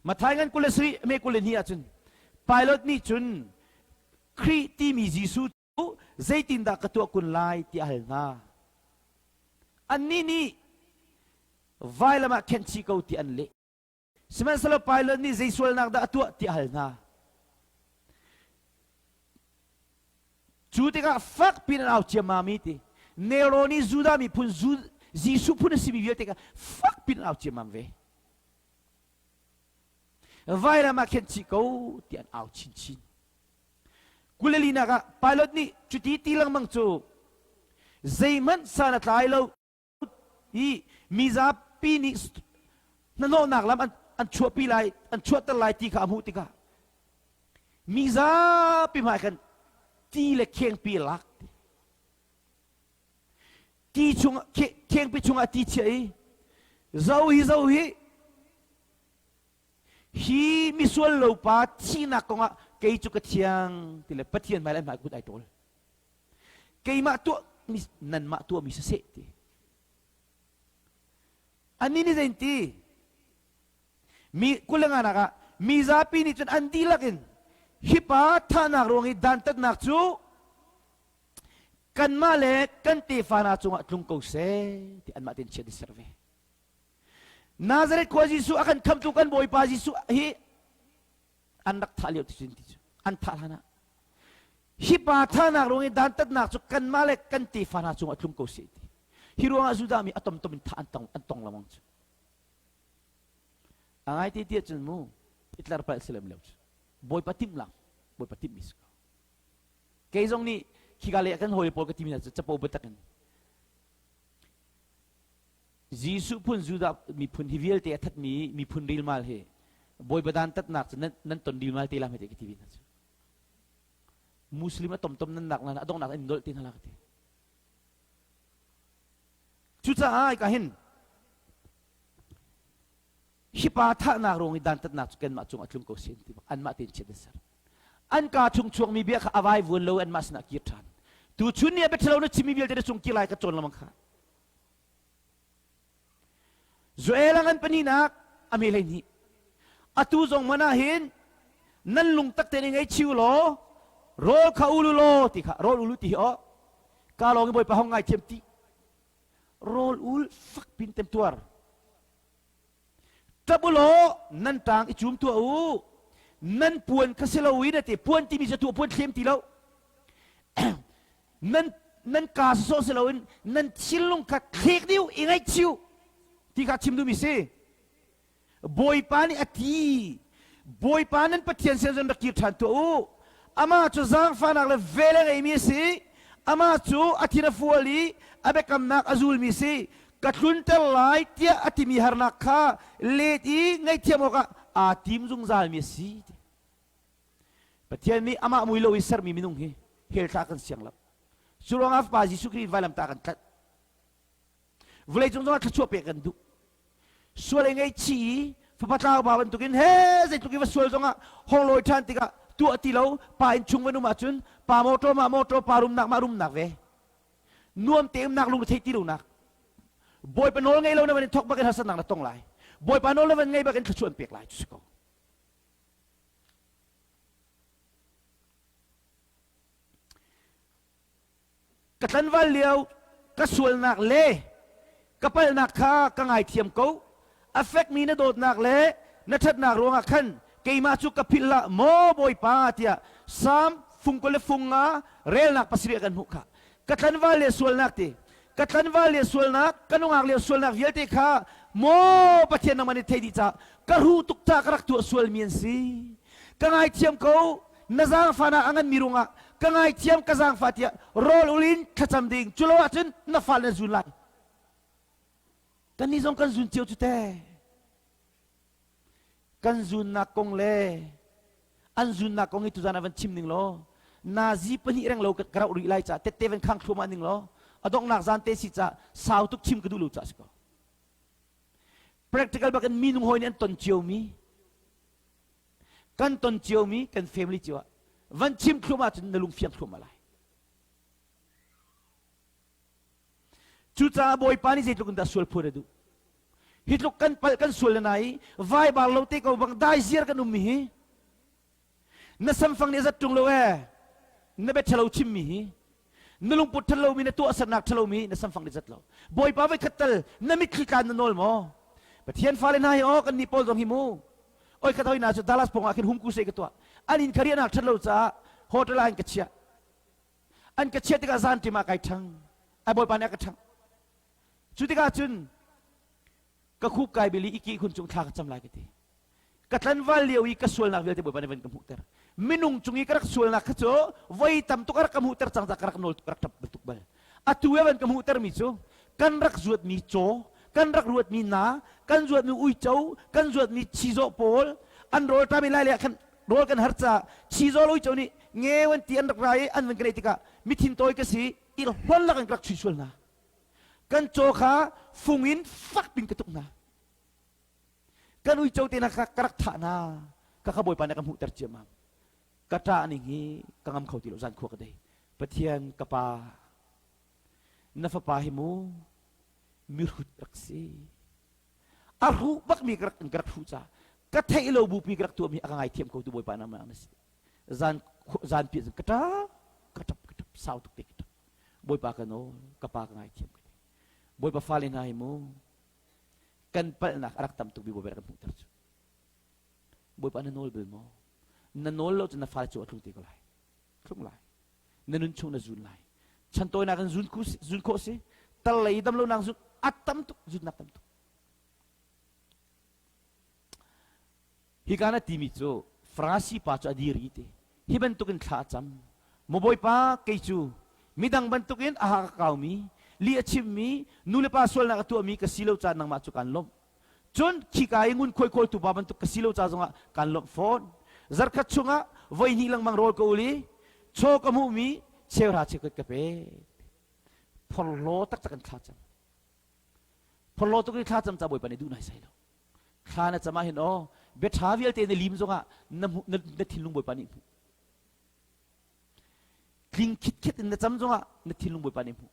Mathai ngan 23 me 22 ahcun Pilot nih cun Khrih timi Jesuh zeitindah ka tuah kun lai ti a hal hna. Annih nih vailam ah khenh chih ko ti an leh. Sihmanhsehlaw Pilate nih zei sualnak dah a tuah ti a hal hna. Cu tikah fak piin an au ciammam i ti. Nero nih Judah miphun Jesuh phun a simi vialte kha fak piin an au ciammam ve. Vailam ah khenh chih ko ti an au chinchin. Kulelinak ah pilot nih cuti ti lengmang cu zeihmanh san a tlai lo i mizapi nih hnahnawhnak lam an chuahpi lai an chuahter lai ti kha a hmuh tikah mizapi hmai khan ti le khengpi a lak ti chung khengpi chungah ti chiah i zo hi zo hi Hi misual lo pa thihnak kongah kei cu ka thiang ti le Pathian hmai le hmai kut ai tawl. Keimah tuah mi nanmah tuah mi siseh ti. Annih nih zein ti? Mi kulenganak ah mi zapi nih cun an dihlak in hi pa thahnak ruang i dantatnak cu kanmah le kan tefa hna cungah tlung ko seh ti anmah tein chiat i ser ve. Nazareth khua Jesuh a kan khamtu kan Bawipa Jesuh hi an rak thah lio ti cu ti cu an thah hlan ah hi pa thahnak ruang i dantatnak cu kanmah le kan tefa hna cungah tlung ko seh ti hi ruangah Judah mi a tomtom in thah an tong an tong lengmang cu a ngai te tiah cun mu. Hitler palh si lem lo cu. Bawipa timh lang, Bawipa timhmi si ko. Kei zong nih khika lei ah kan hawi pawl ka timi hna cu capo biatak in Jesuh phun Judah miphun hi vialte a thatmi miphun rilmal hi Bawipa dan tatnak cu nan, nan ton rilmal te la hme te ka ti ve hna cu. Muslim a tomtom nan nak na a donghnak in dolh te hna la ka ti. Cucaah ka hin hi pa thahnak ruang i dantatnak cu kanmah cung a tlung ko sin ti bak anmah tein chiat an ser. An kaa chung chuakmi bia kha a vai vuan lo anmah sinah kir ṭhan. Tu chun ni a biaṭhalo na chimmi vialte na cung kir lai ka cawn lamang kha. Joel a ngan pahnihnak a me 12. Atu zong man ah hin nan lungtak tein i ngaichih u law rawl kha ul u law ti kha rawl ul u ti hi aw ka lawng i Bawipa hong ngaithiam ti rawl ul fak pin temtuar ṭap u law nan ṭang i cum tuah u nan puan kha si lo in a ti puan timi cu tuah puan thlem ti lo nan nan kaa sawsawh si loin nan thinlung kha thlek dih i ngaihchiu ti kha chim duhmi si Bawipa nih a ti Bawipa nan Pathian sin cun rak kir ṭhan tuah u amah cu zaangfahnak le vel a ngeimi a si amah cu a thin a fual i a biakamnak a zulmi a si ka tlunter lai tiah a timi harnak kha let i ngaihthiam awkah aa tim zungzalmi a si Pathian nih amah mui lo i sermi minung hi hell thla kan siang lo. Cu ruangah Fapa Jesuh Khrih vailamtah kan tlanh. Vawlei cung zongah thluachuah pek kan duh. Sual i ngaihchih i fapa tlaupa bantukin he zeitluk i va sual zongah hong lawi ṭhan tikah tuah ti lo pa inn chung van um ahcun pa mawṭaw mah mawṭaw pa rumnak mah rumnak ve. Nuam te umnak lung thei ti lonak. Bawipa nawl ngei lo na van in thok bakin harsatnak na tong lai. Bawipa nawl na van ngei bakin thluachuah an pek lai cu si ko. Ka tlanval lio ka sualnak le ka palhnak kha ka ngaithiam ko. A fekmi na dawtnak le na ṭhatnak ruangah khan keimah cu ka philh hlah maw Bawipa tiah Salm fung 20 le fung nga relnak pasarih ah kan hmuh kha. Ka tlanval le sualnak ti ka tlanval le sualnak ka nungak lio sualnak vialte kha maw Pathian nangmah nih thei dih caah ka hruh tuk caah ka rak tuah sualmi an si ka ngaithiam ko na zaangfahnak a nganmi ruangah ka ngaithiam ka zaangfah tiah rawl ul in thlacam ding cu lo ahcun na fal na zun lai kannih zong kan zun cio cu te Kan zunnak kong le an zunnak kong hi tuzan ah van chim ning law nazi pahnih reng lo ka rauh rih lai ca tette van khang thluahmah ning law a donghnak zan te si ca sau tuk chim ka duh lo ca si ko. Practical bak in minung hawi nih an ton ciomi kan ton ciomi kan family cio ah van chim thluahmah cun na lung fiang thluahmah lai. Cucaah Bawipa nih zeitluk in dah sual phur a duh. Hi tluk kan palh kan sual na i vaibar lo te ko bang dai ziar kan ummi hi na samfang nih a zat ṭung lo ee na bia ṭhalo chimmi hi na lungput ṭhalo mi na tuahsernak ṭhalo mi na samfang nih zat lo Bawipa voi khat tal na mitthli tlan na nawl maw Pathian fale hna hi aw kan nih pawl zong hi mu oi khat hoi na cu Dallas pawng ah khin humku se ka tuah an inn kha riahnak ṭhat lo caah hotel ah an ka chiah an ka chiah tikah zan ṭim ah kai ṭhang ai bawipa nih a ka ṭhang cu tikah cun ka khup kai bili i ki khun cung thla ka cam lai ka ti ka tlanval lio i ka sualnak vialte bawipa nih van ka hmuhter minung cung i ka rak sualnak kha cu voi tam tuk a rak ka hmuhter cang ka rak nawl ka rak ṭap tuk bal atu e van ka hmuhter mi cu kan rak zuatmi caw kan rak ruatmi na kan zuatmi uico kan zuatmi chizawh pawl an rawl ṭam i lai le ah khan rawl kan har caah chizawh uico nih ngeu an ti an rak ra i an van ka neih tikah mithin tawi ka si i hlon lak in ka rak chui sual hna kan caw kha fung in fak pin ka tuk hna kan uico te hna kha ka rak thah hna ka kha bawipa nih ka hmuhter ciammam ka ṭah ning hi ka ngam kho ti lo zan khua ka dei pathian ka pa na fapa hi mu mihrut rak si a hruh bakmi ka rak ka rak hruh ca ka theih lo bupi ka rak tuahmi a ka ngaithiam ko tu bawipa nangmah na si zan zan pi ka ṭap ka ṭap ka ṭap sau tuk te ka ṭap bawipa ka nawl ka pa ka ngaithiam ka ti bawipa fale hna hi mu kan palhnak a rak tam tuk bi bawipa rak kan hmuhter cu bawipa na nawl bal maw na nawl lo cu na fale cu a tlung te ko lai tlung lai na nun chung na zun lai chan tawinak in zun zun khawh si tal lei dam lonak zun a tam tuk zunnak tam tuk. Hika na timi cu Farasi pa cu a dir i ti. Hi bantukin thla a cam. Maw Bawipa, kei cu midang bantukin a ha ka kaumi, lih a chimmi, nu le pa sualnak a tuahmi ka si lo caah nangmah cu kaan lawmh. Cun khika i ngunkhuai khawltu pa bantuk ka si lo ca zongah kaan lawmh fawn. Zarkhat chungah voi hnih lengmang rawl ka ul i chaw ka hmuhmi cheuhra cheukhat ka pek. Phorhlaw taktak in thla cam. Phorhlaw tuk in thla cam ca Bawipa nih duh nai sai lo. Thla na cam ah hin aw bia ṭha vialte na lim zongah na, na, na thinlung Bawipa nih hmuh. Tling khitkhet in na cam zongah na thinlung Bawipa nih hmuh.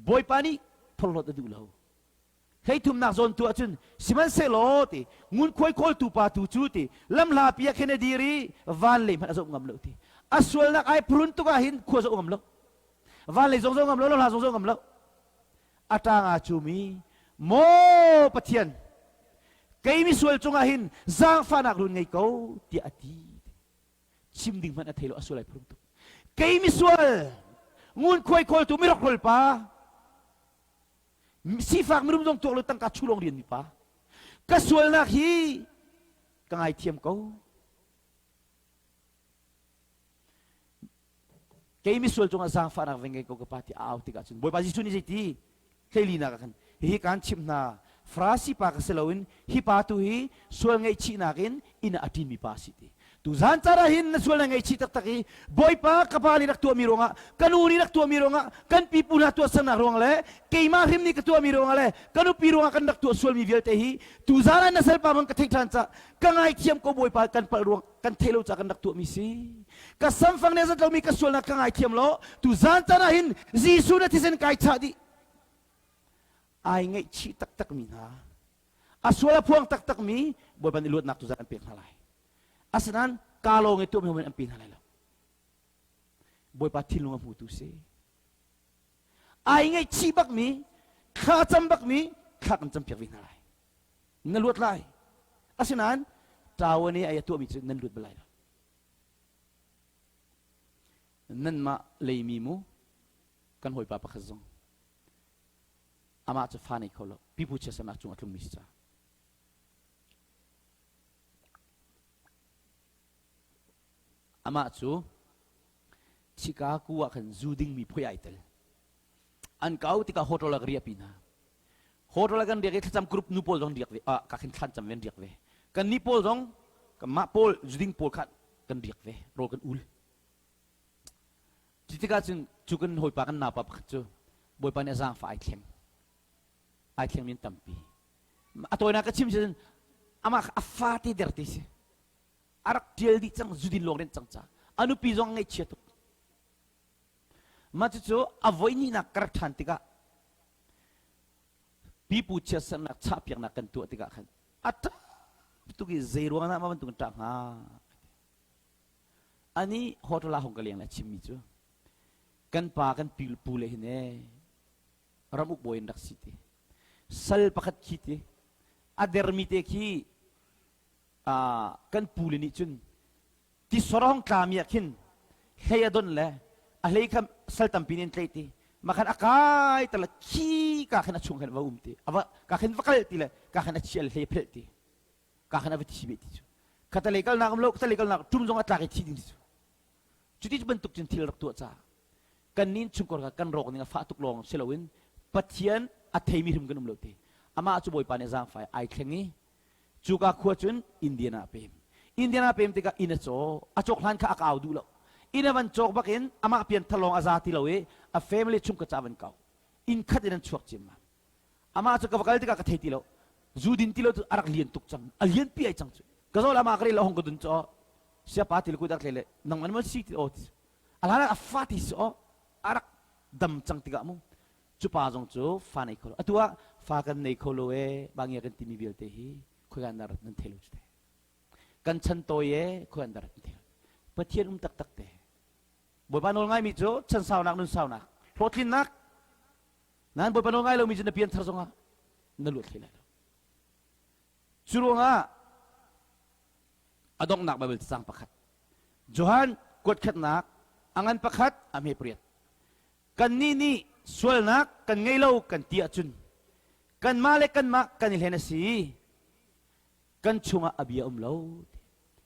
Bawipa nih phorhlawt a duh lo. Hleithumnak zawn tu ahcun sihmanhsehlaw ti ngunkhuai kawltu pa tu cu ti lamhla pi ah khin a dir i van lei hmanh a zoh ngam lo ti. A sualnak ai purun tuk ah hin khua zoh ngam lo. Van lei zong zoh ngam lo, lamhla zong zoh ngam lo. A ṭang aa cum i maw Pathian kei misual cungah hin zaangfahnak run ngei ko tiah a ti. Chim ding hmanh a thei lo a sual ai phurum tuk. Kei misual ngunkhuai khawltu mirokhrol pa sifak mirum zong tuak lo tangka chu lawng rian mi pa ka sualnak hi ka ngaithiam ko. Kei misual cungah zaangfahnak va ngei ko ka pa ti a au tikah cun Bawipa Jesuh nih zeiti hleilinak ah khan hihi kaan chimh hna Farasi pa ka si loin hi pa tu hi sual ngaihchihnak in inn ah a ṭinmi pa a si ti. Tu zan caan ah hin na sual na ngaihchih taktak i Bawipa ka pa nih rak tuahmi ruangah ka nu nih rak tuahmi ruangah kan pipu hna tuahsernak ruang le keimah hrim nih ka tuahmi ruangah le ka nupi ruangah kan rak tuah sualmi vialte hi tu zan ah na salpa bang ka theih ṭhan cah ka ngaithiam ko Bawipa kan palh ruang kan theih lo ca kan rak tuahmi si ka samfang nih a zat lomi ka sualnak ka ngaithiam law tu zan caan ah hin Jesuh na thisen kai chah dih ai ngaihchih taktakmi hna a sual a phuang taktakmi Bawipa nih luatnak tu zan an pek hna lai asinain ka lawng i tuahmi an pe hna lai lo Bawipa thinlung a hmutu si ai ngaihchih bakmi thla cam bakmi thla kan campiak ve hna lai na luat lai asinain ṭawan i ai a tuahmi cu nan luat bal lai lo nanmah leimi mu kan hawipa pakhat zong amah cu fa nei kho lo pipu chiasanak cung a tlungmi si ca amah cu Chicago ah khan zu dingmi phoi ai tel an kau tikah hotel ah ka riahpi hna Hotel ah kan riak i thlacam group nu pawl zong riak ve ah ka khin thlan cam ven riak ve. Kan nih pawl zong kanmah pawl zuding pawl kha kan riak ve rawl kan ul. Cu tikah cun cu kan hawipa kan naupa pakhat cu Bawipa nih a zaangfah ai thleng. Ai thleng min tampi. A tawinak ka chim cun amah kha a fate der te si. A rak ṭial dih cang zudin lawng ren cang ca. A nupi zong ngaihchia tuk. Mah cucu a voihnihnak ka rak ṭhan tikah pipu chiatsernak chahpiaknak kan tuah tikah khan a ṭap tuk i zei ruang dah mah bantuk in ṭah hnga? Ani hotel ah hong ka leng le a chimmi cu kan pa kan pu le hin ee ramuk bawi in rak si ti sal pakhat khi ti a dermi te khi kan pu le nih cun tisor a hong tlami ah khin hlei a donh le a hlei kha sal tampi nih an tlaih ti mah khan a kai ter le khi ka khin a chung khan va um ti ava ka khin va kal ti le ka khin a chial hlei phelh ti ka khin a va thi ve ti cu khatalei kalnak um lo khatalei kalnak tum zong a tlak i thi ding ti cu cuti bantuk cun thil rak tuah ca kan nin chungkor kha kan rawk ning a fah tuk lawng si loin Pathian a theimi hrim kan um lo ti amah cu Bawipa nih zaangfai ai thleng i Cuka khua cun Indian ah a pem. Indian ah pem tikah inn a caw. A cawk hlan kha a kau duh lo. Inn a van cawk bakin amah pian thalawng a za ti lo i a family chung ka ca van kau. Inn khat in an chuak ciammam. Amah cu ka va kal tikah ka thei ti lo. Zu din ti lo cu a rak lian tuk cang. A lian pi ai cang cu. Ka zawl amah ka rel hong ka dun cu siapa ti le kudak le nang man si ti o a hlan a fa ti si o a rak dam cang tikah mu Cu pa zong cu fa nei kho lo. Atu ah fa kan nei kho lo ee, bangia kan timi vialte hi khoi an rat nan thei lo cu te. Kan chan tawi ee, khoi an rat nan thei lo. Pathian um taktak te. Bawipa nawl ngaimi cu chan saunak nun saunak hlawhtlinnak nan Bawipa nawl ngai lomi cu na pianthar zongah na luat hlei lai lo. Cu ruangah a donghnak Baibal cacang pakhat Johan kuatkhatnak a ngan pakhat a hme pariat Kannih nih sualnak kan ngei lo kan ti ahcun Kanmah le kanmah kan i hlen a si. Kan chungah a bia um lo.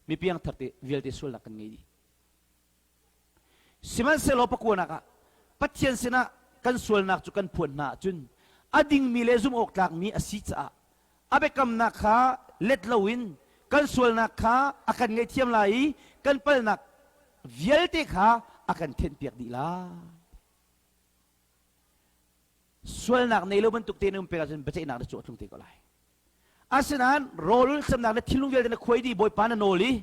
Mi piangthar te vialte sualnak kan ngei dih. Sihmanhsehlaw pakuanak ah Pathian sinah kan sualnak cu kan phuan hna ahcun a dingmi le zumh awk tlakmi a si caah a biakamnak kha let loin kan sualnak kha a kan ngaihthiam lai i kan palnak vialte kha a kan thenhpiak dih lai. Sualnak nei lo bantuk tein um pek ahcun biaceihnak na cu a tlung te ko lai. Asinain rawlul semnak le thinlung vialte na khuai dih Bawipa na nawl i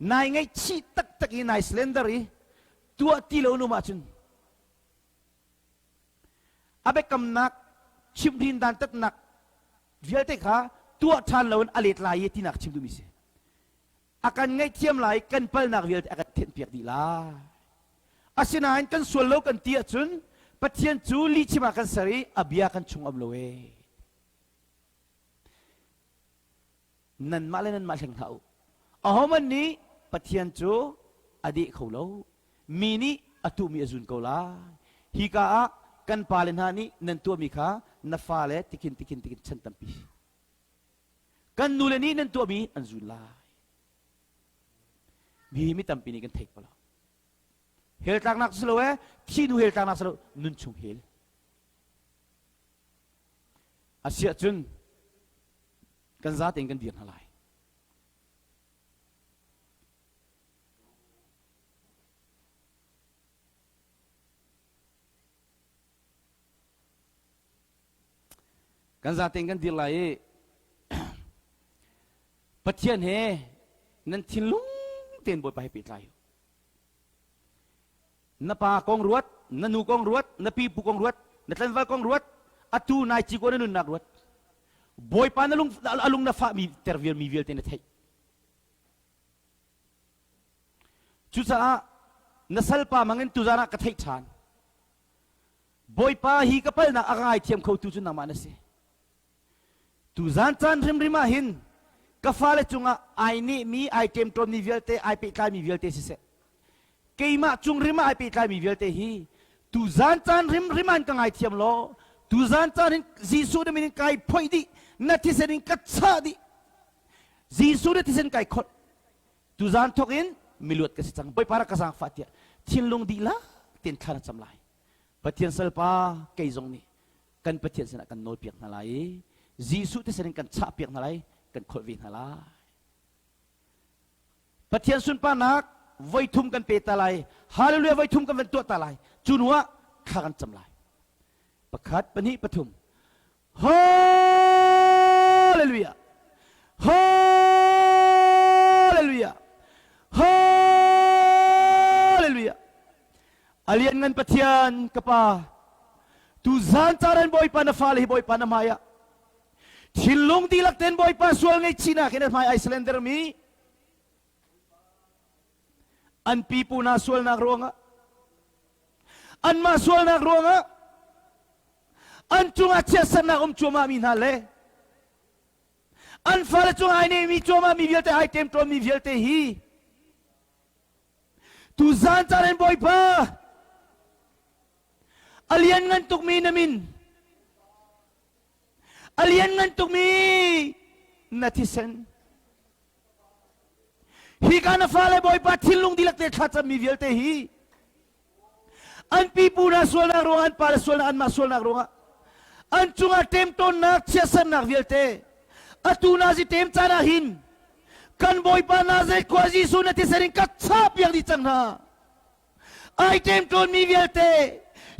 nai ngaihchih taktak i nai slender i tuah ti lo num ahcun a biakamnak chimhrin dantatnak vialte kha tuah ṭhan loin a let lai i tinak chim duhmi si. A kan ngaihthiam lai kan palnak vialte a kan thenhpiak dih lai. Asinain kan sual lo kan ti ahcun Pathian cu lihchim ah kan ser i a bia kan chung um lo ee. Nanmah le nanmah hleng hlah u. Ahohmanh nih Pathian cu a deh kho lo. Mi nih a tuhmi a zun ko lai. Hika ah kan pale hna nih nan tuahmi kha na fale tikhin tikhin tikhin chan tampi. Kan nule nih nan tuahmi an zun lai. Mi mi tampi nih kan theih ko lo. Hell tlaknak si lo ee, thi hnu hell tlaknak si lo, nun chung hell. Asiahcun kan zatein kan dir hna lai. Kan zatein kan dir lai i Pathian he nan thinlung tein Bawipa he pehtlai u. Na pa kong ruat, na nu kong ruat, na pipu kong ruat, na tlanval kong ruat, atu nai ci ko na nunnak ruat. Bawipa na lung a lung na fahmi ter vial mi vialte na theih. Cucaah na salpa mangin tuzan ah ka theih ṭhan. Bawipa hi ka palnak a ngaithiam khotu cu nangmah na si. Tuzan caan hrimhrim ah hin ka fale cungah ai nehmi, ai ṭemṭawnmi vialte, ai pehtlaimi vialte siseh, keimah cung hrim ah ai pehtlaimi vialte hi tuzan caan hrimhrim ah hin ka ngaithiam law, tuzan caan hin Jesuh na min in kai phoih dih, na thisen in ka chah dih, Jesuh na thisen kai kholh, tuzan thawk in miluat ka si cang, Bawipa rak ka zaangfah tiah thinlung dihlak tein thla na cam lai. Pathian salpa kei zong nih kan Pathian sinah kan nawlpiak hna lai i Jesuh thisen in kan chahpiak hna lai, kan kholh ve hna lai. Pathian sunparnak voi thum kan pe ta lai. Hallelujah voi thum kan van tuah ta lai. Cu hnu ah thla kan cam lai. Pakhat, pahnih, pathum. Hallelujah! Hallelujah! Hallelujah! A lianngan Pathian ka Pa, tu zan caan Bawipa na fale hi Bawipa na hmai ah thinlung dihlak ten Bawipa sual ngaihchihnak in a hmai ai surrender mi an pipu hna sualnak ruangah anmah sualnak ruangah an cungah chiatsernak um cuahmah mi hna le an fale cungah ai neimi cuahmah mi vialte ai ṭemṭawn mi vialte hi tuzan caan in Bawipa a lianngan tukmi na min a lianngan tukmi na thisen Hika na fale Bawipa thinlung dihlak te thlacammi vialte hi an pipu hna sualnak ruangah an pale sualnak anmah sualnak ruangah an cungah ṭemtawnnak chiatsernak vialte atu nazi ṭem caan ah hin kan Bawipa Nazareth khua Jesuh na thisen in ka chah piak dih cang hna ai ṭemṭawnmi vialte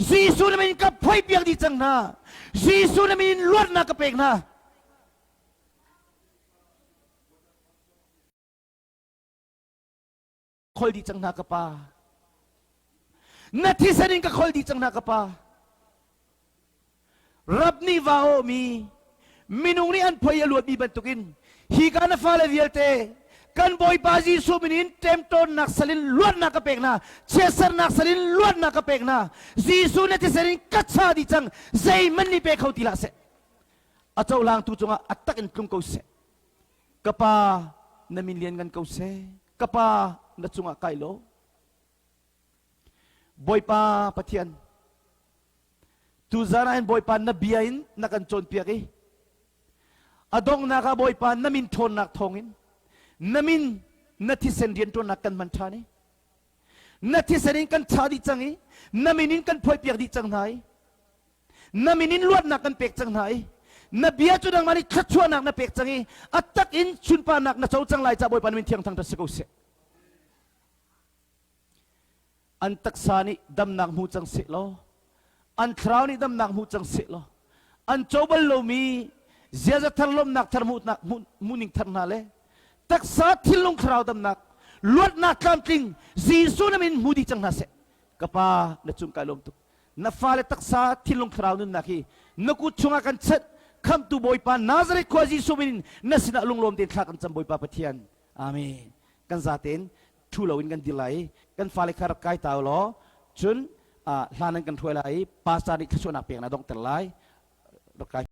Jesuh na min in ka phoih piak dih cang hna Jesuh na min in luatnak ka pek hna Khol dih cang hna ka pa. Na thisen in ka khol dih cang hna ka pa. Rap nih va awmi minung nih an phoi a luatmi bantukin hi ka na fale vialte kan Bawipa Jesuh min in ṭemṭawnnak sal in luatnak ka pek hna chiatsernak sal in luatnak ka pek hna Jesuh na thisen in ka cha dih cang zeihmanh nih pe kho ti hlah seh a cohlangtu cungah a tak in tlung ko seh Ka pa na min lian ngan ko seh. Ka pa na cungah kai law. Bawipa Pathian. Tuzan ah hin Bawipa na bia in na kan cawnpiak i a donghnak ah Bawipa na min ṭhawnnak thawngin na min na thisen rianṭuannak kan hman ṭhan i na thisen in kan cha dih cang i na min in kan phuaipiak dih cang hna i na min in luatnak kan pek cang hna i na bia cu nangmah nih thluachuahnak na pek cang i a tak in sunparnak na co cang lai ca Bawipa na min thiang thangṭhat si ko seh. An taksa nih damnak hmu cang seh law an thlarau nih damnak hmu cang seh law an co bal lomi ziaza thar lawmnak thar hmuhnak hmuhning thar hna le taksa thinlung thlarau damnak luatnak tlamtling Jesuh na min hmu dih cang hna seh. Ka pa na cung kai lawm tuk. Na fale taksa thinlung thlarau nunnak hi na kut chungah kan chanh. Khamtu Bawipa Nazareth khua Jesuh min in na sinah lunglawm tein thla kan cam Bawipa Pathian. Amen. Kan zaten thu loin kan dir lai i kan fale kha rak kai ta law cun hlan an kan hruai lai i pastor nih thluachuahnak pek na donghter lai. Rak kai.